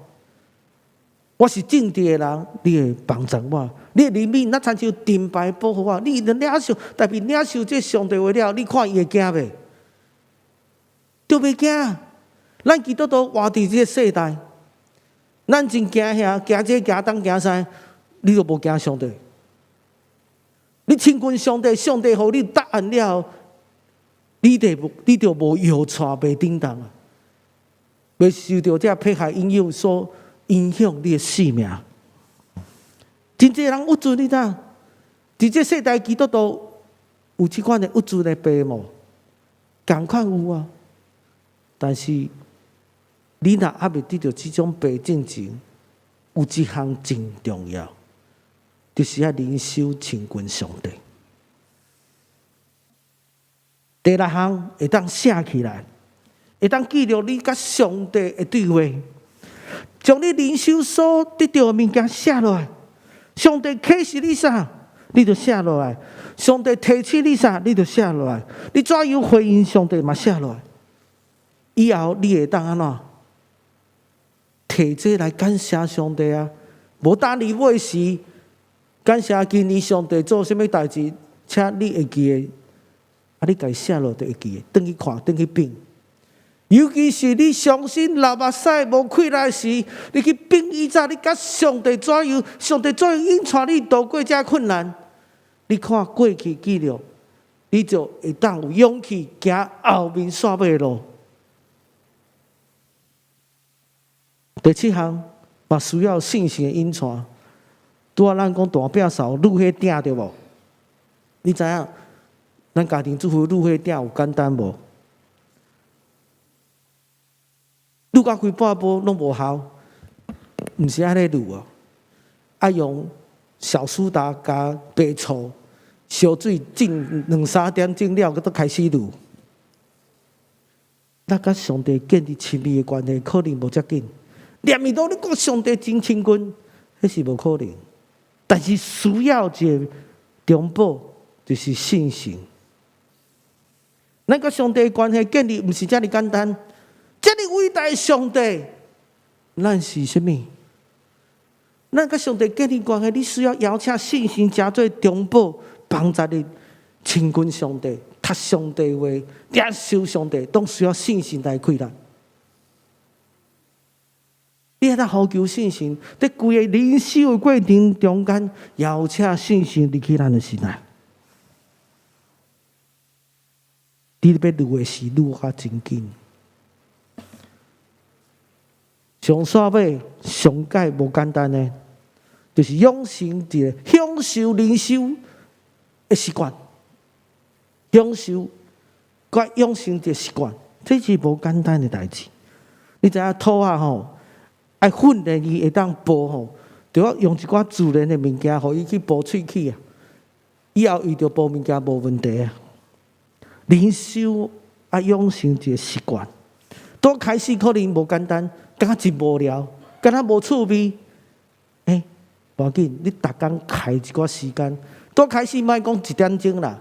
我是正直的人，你會幫助我。你的憐憫，若親像盾牌保護我。你領受，特別領受這上帝話了，你看伊會驚袂？就袂驚。咱基督徒活佇這个世代，咱真驚遐，驚這驚東驚西，你都無驚上帝。你親近上帝，上帝予你答案了，你就無搖掣袂振動啊，袂受著這迫害引誘所影響你的性命。真濟人鬱卒，你知影？佇這世代基督徒有這款的鬱卒的病無？仝款有啊。但是你若猶未得著這種病進前，有一項真重要，就是愛靈修親近上帝。第六項會當寫起來，會當記錄你佮上帝的對話，將你靈修所得著的物件寫落來。上帝啟示你啥，你就寫落來；上帝提醒你啥，你就寫落來。你怎樣回應上帝嘛寫落來。以後你會當按怎？提這來感謝上帝啊！無當你尾時，感謝今年上帝做啥物代誌，請你會記得，啊，你共伊寫落就會記得，轉去看，轉去反。尤其是你傷心流目屎無氣力時，你去反以前，你佮上帝怎樣？上帝怎樣引帶你度過這困難？你看過去記錄，你就會當有勇氣行後面煞尾的路。第七項嘛需要信心的引帶。拄仔咱講大餅嫂滷彼鼎對無？你知影？咱家庭主婦滷彼鼎有簡單無？滷到規半煲攏無效，毋是按呢滷哦，愛用小蘇打加白醋、燒水浸兩三點鐘了，閣開始滷。咱佮上帝建立親密的關係，可能無遮緊。連咪都你講上帝真親近，彼是無可能。但是需要一个中保，就是信心。咱佮上帝的關係建立，毋是遮爾簡單。遮爾偉大的上帝，咱是啥物？咱佮上帝建立關係，你需要邀請信心成做中保，幫助你親近上帝、讀上帝話、領受上帝，攏需要信心來開咱。你愛當呼求信心，佇規个靈修的過程中間，邀請信心入去咱的心內。你欲滷的時，滷較真緊。上煞尾上蓋無簡單的，就是養成一個享受靈修的習慣，享受佮養成一個習慣，這是無簡單的代誌。你知影兔仔吼，愛訓練伊會當哺吼，就要用一寡自然的物件，予伊去哺喙齒啊。以後伊就哺物件無問題啊。靈修愛養成一個習慣，剛開始可能無簡單，感覺真無聊，感覺無趣味。欸，無要緊，你逐工開一寡時間，剛開始莫講一點鐘啦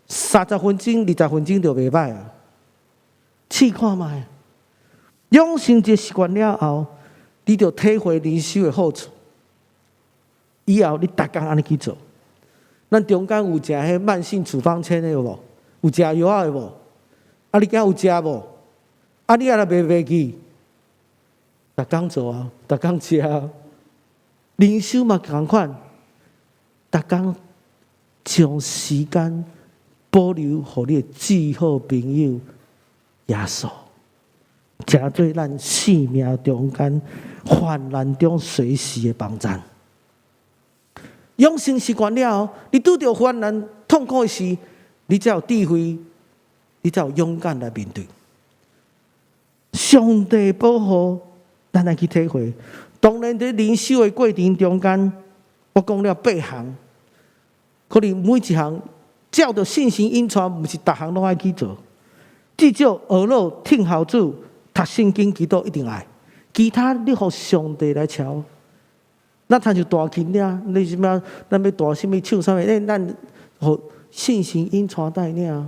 ，30分鐘、20分鐘就袂䆀啊。試看覓，養成一個習慣了後，你就體會靈修的好處。以後你逐工按呢去做，咱中間有食彼慢性處方箋的有無？有食藥仔的無？啊，你今有食無？啊，你也若袂袂記，逐工做啊，逐工食啊。靈修嘛仝款，逐工將時間保留予你的至好朋友耶穌。成做咱生命中間患難中隨時的幫贊。養成習慣了後，你拄著患難痛苦的時，你才有智慧，你才有勇敢來面對。上帝保護，咱來去體會。當然，佇靈修的過程中間，我講了八項，可能每一項照著信心引帶，毋是逐項攏愛去做。至少學樂聽候主、讀聖經、祈禱一定愛。其他你予上帝來瞧。咱親像彈琴爾，你啥物？咱欲彈啥物唱啥物？咱予信心引帶帶爾。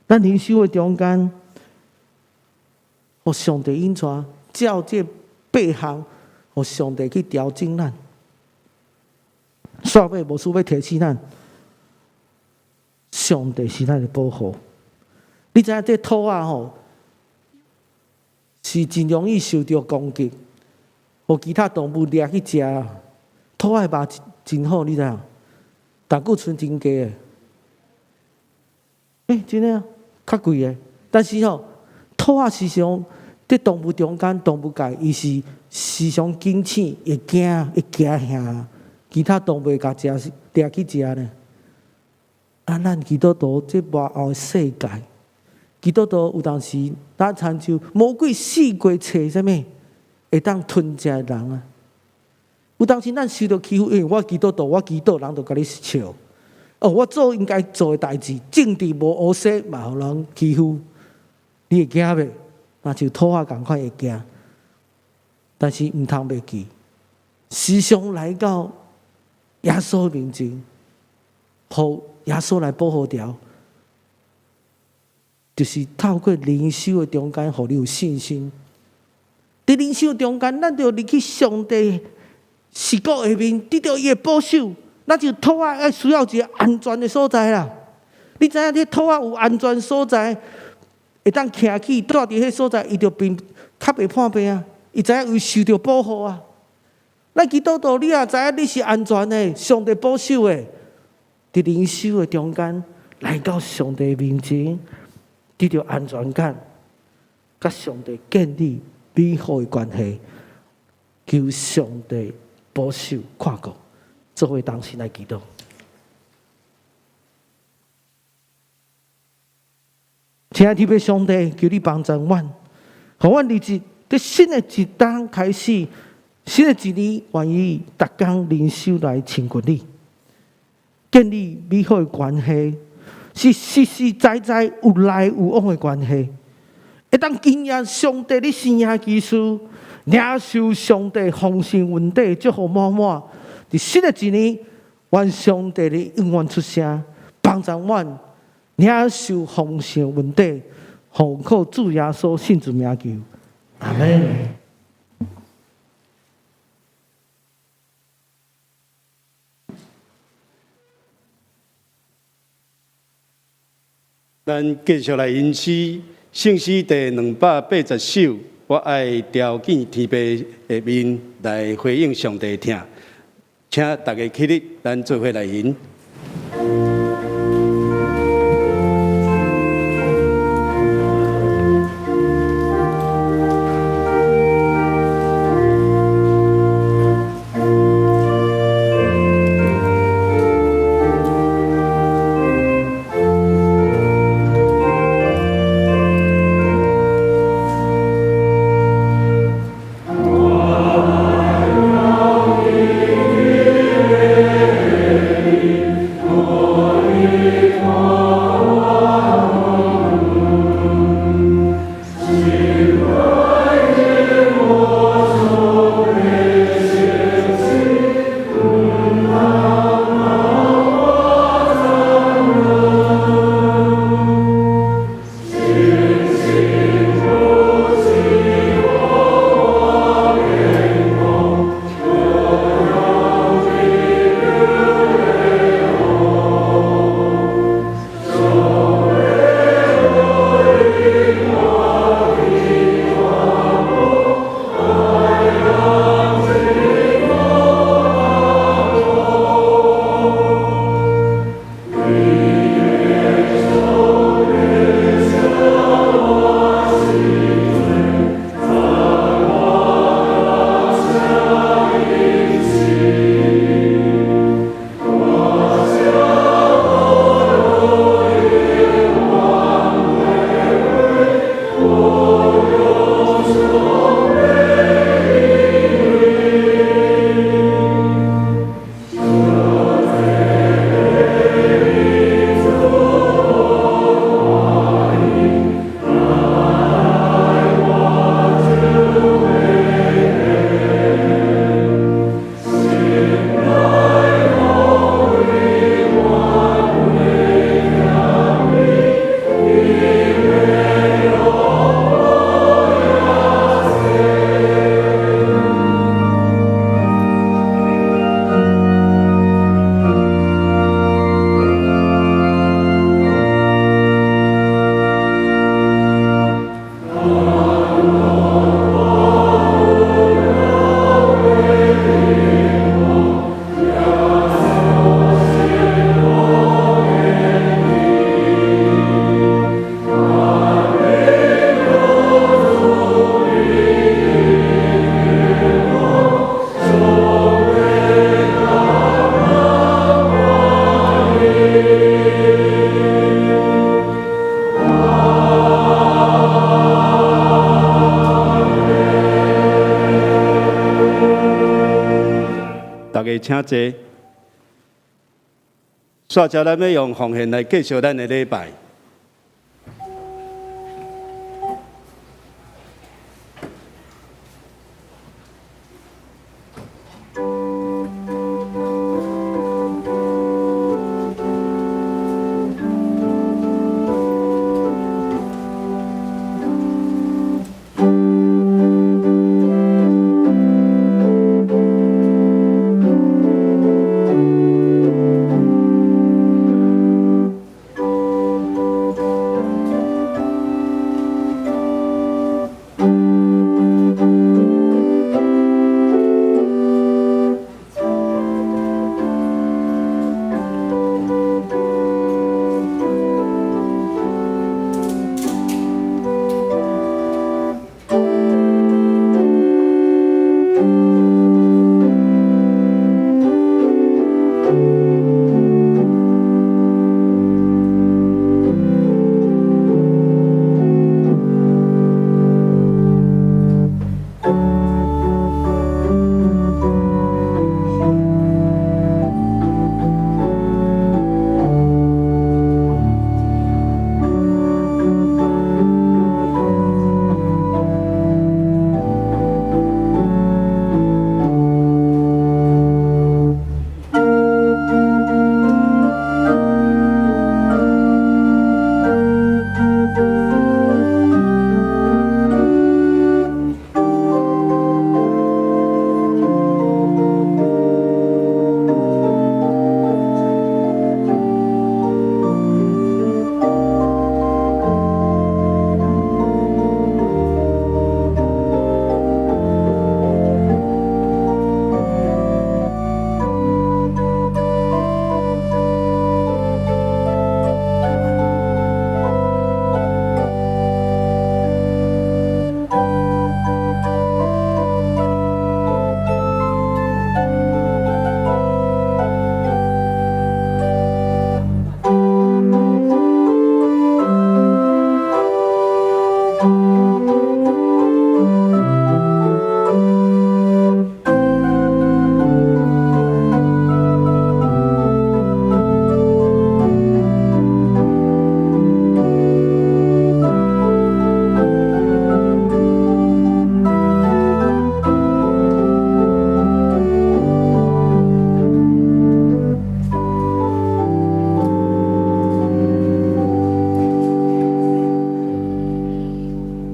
咱靈修的中間，予上帝引帶，照這八項，予上帝去調整咱。煞尾牧師欲提醒咱，上帝是咱的保護。你知影這兔仔吼，是真容易受著攻擊，予其他動物掠去食。兔仔肉真好，你知影？膽固醇真低的。欸，真的啊，較貴的。但是吼，兔仔時常佇動物中間，動物界，伊是時常警醒，會驚，會驚嚇其他動物會共食，掠去食呢。啊，咱基督徒這幕後的世界，基督徒有當時，咱親像魔鬼四界揣啥物，會當吞食的人啊。有當時咱受著欺負，因為我基督徒，我祈禱，人就共你笑。哦，我做應該做的代誌，政治無烏色嘛，予人欺負，你會驚袂？若像兔仔仝款會驚，但是毋通袂記，時常來到耶穌面前，予耶穌來保護著，就是透過靈修的中間，予你有信心。佇靈修中間，咱就入去上帝視角下面，得著伊的保守。咱就兔仔愛需要一个安全的所在啦。你知影這兔仔有安全所在，會當徛起蹛佇彼所在，伊就變較袂破病啊。伊知影有受著保護啊。咱基督徒，你也知影你是安全的，上帝保守的。佇靈修的中間，來到上帝面前，得著安全感，佮上帝建立美好的關係，求上帝保守看顧，做伙同心來祈禱。親愛的天父上帝，求你幫助阮，予阮佇這新的一冬開始，新的一年，願意逐工靈修來親近你，建立美好的關係，是實實在在有來有往的關係，會當經驗上帝的生命奇事，領受上帝豐盛恩典，祝福滿滿。佇新的一年，願上帝的永遠出聲，幫助阮領受豐盛恩典，奉靠主耶穌聖子名求，阿們。咱繼續來吟詩，聖詩第280首，我愛朝見天父的面來回應上帝疼，請大家起立，咱做伙來吟。我愛家請坐。煞才咱欲用奉獻來繼續咱的禮拜。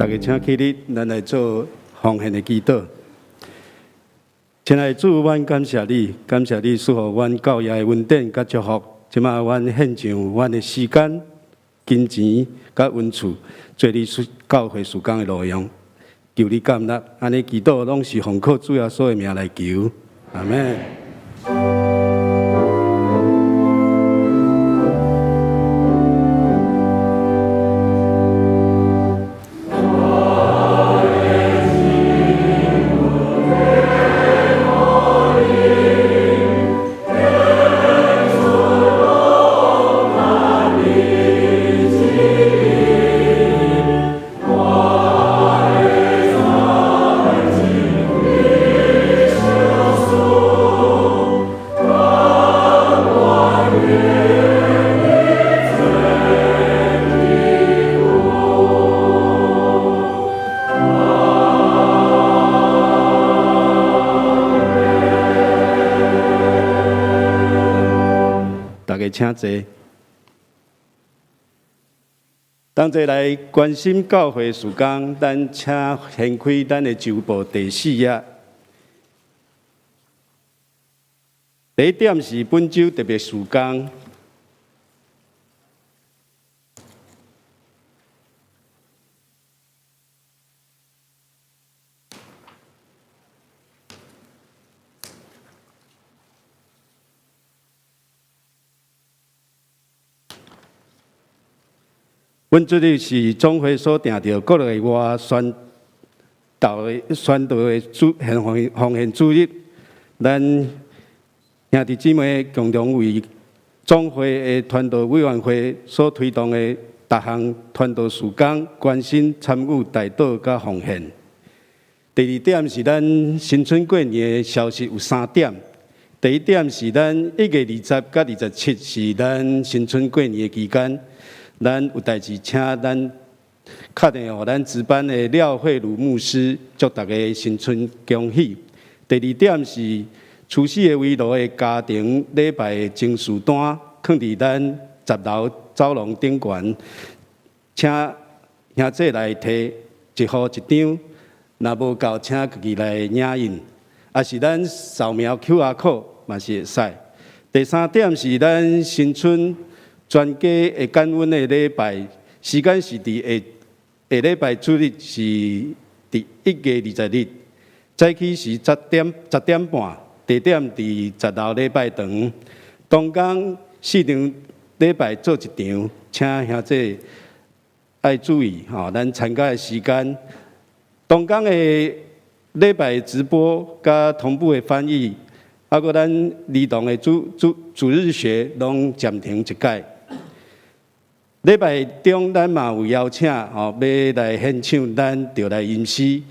大家請起立，咱來做奉獻的祈禱。親愛的主，阮感謝你，感謝你賜予阮教會的恩典佮祝福。這馬阮獻上阮的時間、金錢佮恩賜，做你教會事工的路用。求你感納，按呢祈禱攏是奉靠主耶穌的名來求，阿們。大家請坐。同齊來關心教會事工，咱請掀開咱的週報第四頁。第一點是本週特別事工。本主日是總會所訂著國內外宣道的宣道的主奉奉獻主日，咱兄弟姊妹共同為總會的傳道委員會所推動的逐項傳道事工，關心參與代禱佮奉獻。第二點是咱新春過年的消息有三點。第一點是咱1月20佮27是咱新春過年的期間，咱有代誌請咱敲電話予咱值班的廖慧茹牧師，祝大家新春恭喜。第二點是除夕的圍爐的家庭禮拜的贈事單，囥佇咱10樓走廊頂懸，請兄弟來提一戶一張，若無夠，請家己來影印，抑是咱掃描 QR code 嘛是會使。第三點是咱新春全家的感恩的禮拜，時間是佇下下禮拜主日是佇1月20日，早起是10點10點半，地點佇10樓禮拜堂。同工四場禮拜做一場，請兄弟愛注意吼，咱參加的時間。同工的禮拜直播佮同步的翻譯，啊，閣咱兒童的主日學攏暫停一擺。禮拜中咱嘛有邀請吼，欲來獻唱，咱就來吟詩。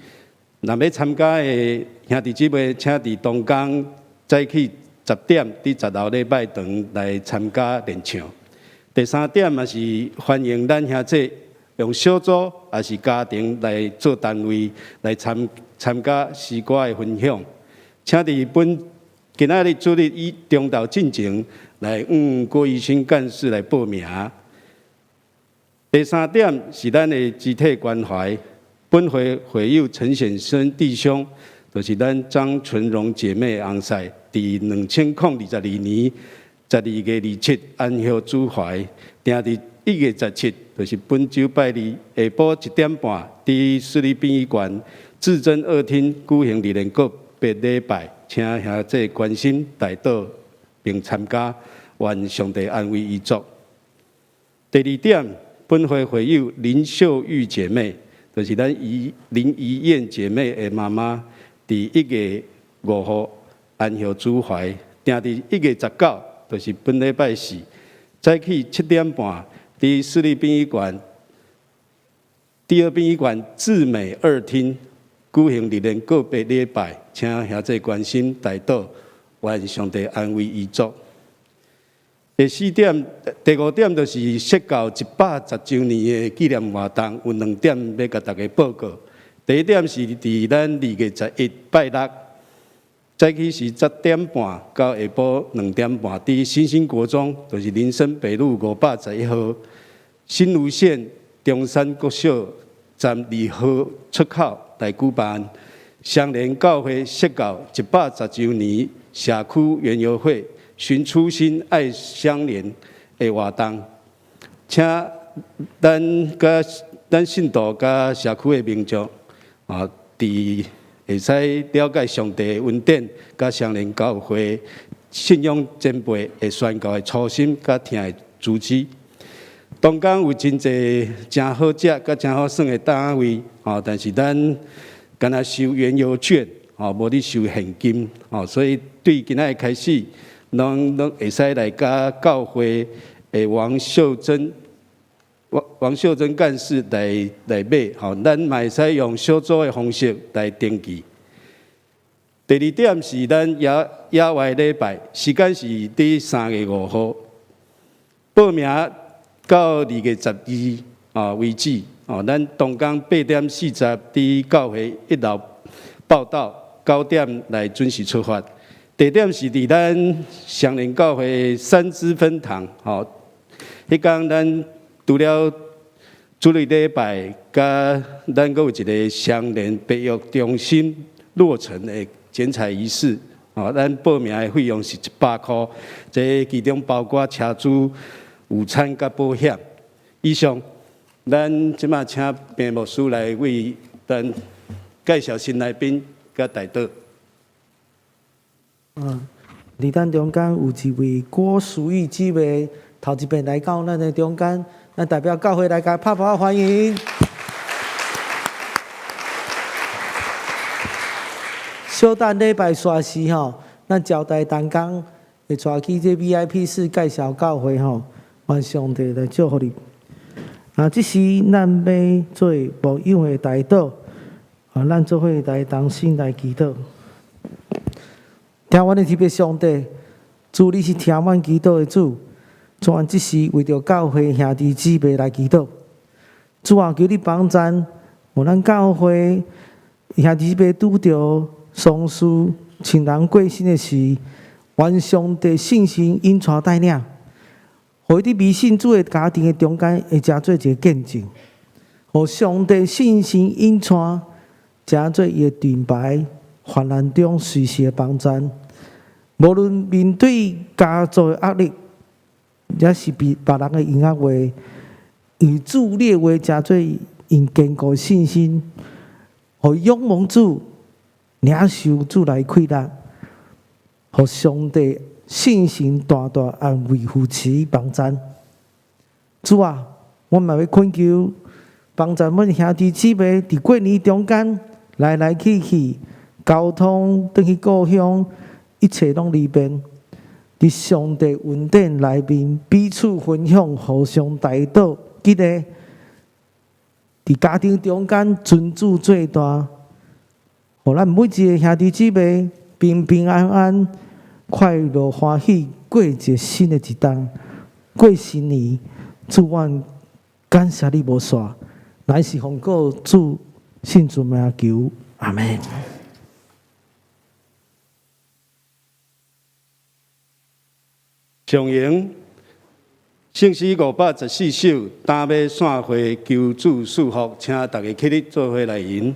若欲參加的兄弟姊妹，請佇同工早起10點，佇10樓禮拜堂來參加練唱。第三點嘛是歡迎咱兄弟用小組抑是家庭來做單位來參加詩歌的分享，請佇本今仔日主日以中晝進前來向郭怡新幹事來報名。第三點是咱的肢體關懷，本會會友陳顯生弟兄，就是咱張純榮姐妹的翁婿，佇2022年12月27安息主懷，定佇1月17，就是本週拜二下晡1點半，佇市立殯儀館至臻二廳舉行靈恩告別禮拜，請兄弟關心代禱並參加，願上帝安慰遺族。第二點，本會會友林秀玉姐妹，就是咱林怡燕姐妹的媽媽，佇1月5號安息主懷，定佇1月19，就是本禮拜四，早起7點半，佇市立殯儀館第二殯儀館至美二廳舉行靈恩告別禮拜，請兄弟關心代禱，願上帝安慰遺族。第四點、第五點就是釋教110週年的紀念活動，有兩點欲共大家報告。第一點是佇咱2月11拜六，早起是10點半到下晡2點半，佇新興國中，就是林森北路511號，新蘆線中山國小站二號出口來舉辦雙連教會釋教110週年社區園遊會尋初心愛相連的活動，請咱佮咱信徒佮社區的民眾啊，佇會使了解上帝的恩典，佮雙連教會信仰前輩的宣教的初心，佮疼的主旨。同工有真濟誠好食、佮誠好耍的單位，吼，但是咱干焦收園遊券，吼，無咧收現金，吼，所以對今仔日開始，攏會使來佮教會的王秀珍幹事來買，吼，咱嘛會使用小組的方式來登記。第二點是咱野外禮拜，時間是佇3月5號，報名到2月12啊為止。哦，咱同工8點40佇教會一樓報到，9點來準時出發。地點是佇咱雙連教會三芝分堂。吼，彼工咱除了主日禮拜，佮咱閣有一个雙連培育中心落成的剪彩儀式。哦，咱報名的費用是100箍，這其中包括車資、午餐佮保險。以上，咱這馬請平牧師來為咱介紹新來賓佮代禱。佇咱中間有一位郭淑玉姊妹，頭一遍來到咱的中間，咱代表教會來共拍拍歡迎。小等禮拜煞時吼，咱招待同工會帶去這 VIP 室介紹教會吼，願上帝來祝福你。啊，這時咱欲做牧養的代禱，啊，咱做伙來同心來祈禱。聽阮的特別上帝，主你是聽阮祈禱的主，主阮這時為著教會兄弟姊妹來祈禱。主啊，求你幫贊，予咱教會兄弟姊妹拄著喪事、親人過身的時，願上帝聖神引帶帶領，予伊佇未信主的家庭的中間會成做一个見證，予上帝聖神引帶，成做伊的盾牌，患難中隨時的幫贊。無論面對家族的壓力，抑是別別人的閒仔話，以主你的話成做𪜶堅固的信心，予伊仰望主，領受主來氣力，予上帝信心大大安慰扶持幫贊。主啊，我嘛欲懇求幫贊阮兄弟姊妹佇過年中間來來去去，交通轉去故鄉，一切攏利便。佇上帝恩典內面彼此分享，互相代禱，記得佇家庭中間尊主做大，予咱每一个兄弟姊妹平平安安、快樂歡喜過一个新的一冬，過新年。主，阮感謝你無煞，乃是奉告主聖主名求，阿們。上榮聖詩514首，擔馬散會求主賜福，請大家起立做伙來吟。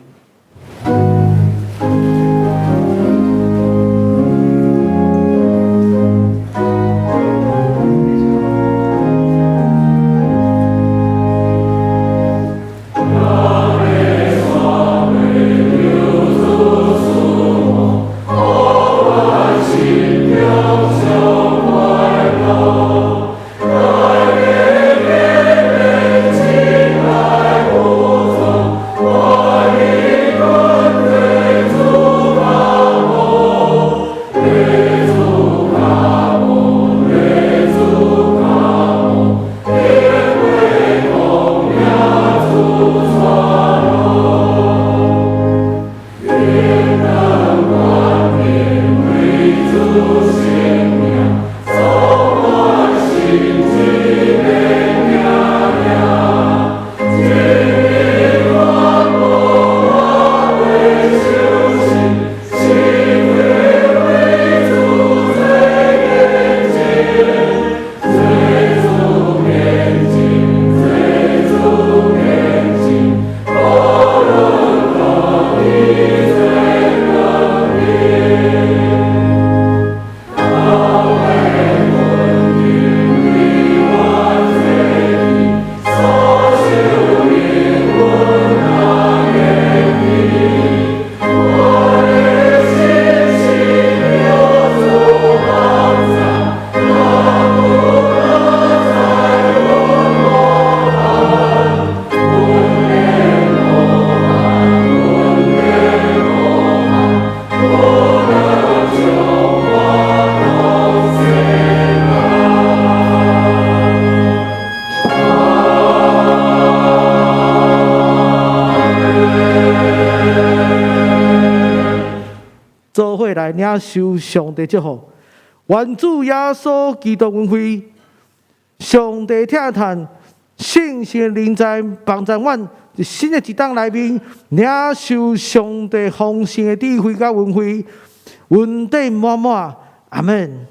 做伙來領受上帝祝福，願主耶穌基督恩惠，上帝疼嘆，聖神臨在幫助阮，新的一冬內面領受上帝豐盛的智慧佮恩惠，恩典滿滿，阿們。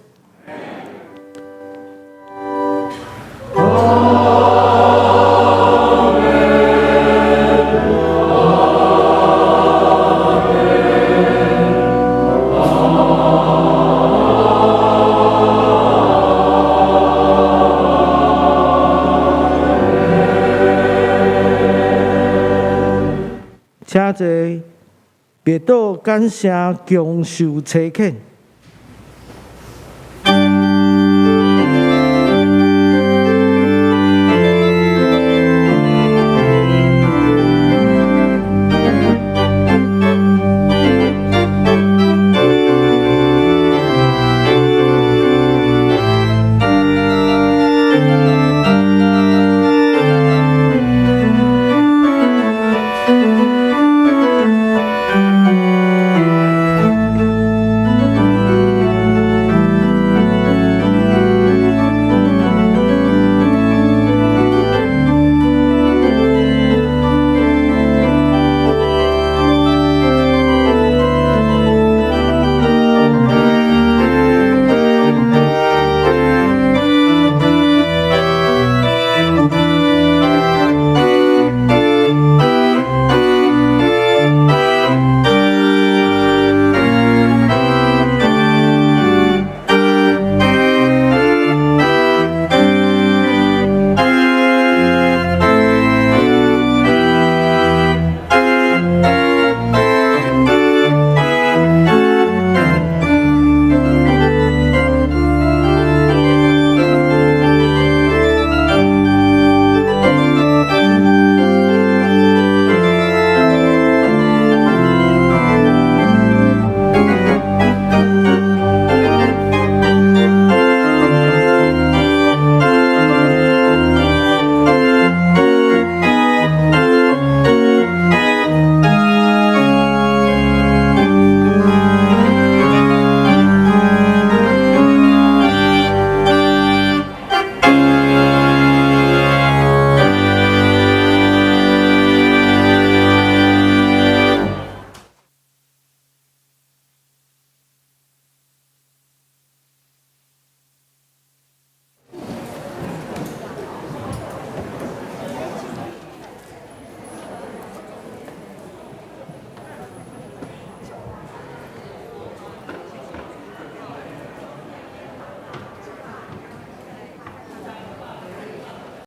請坐，默禱感謝共受差遣。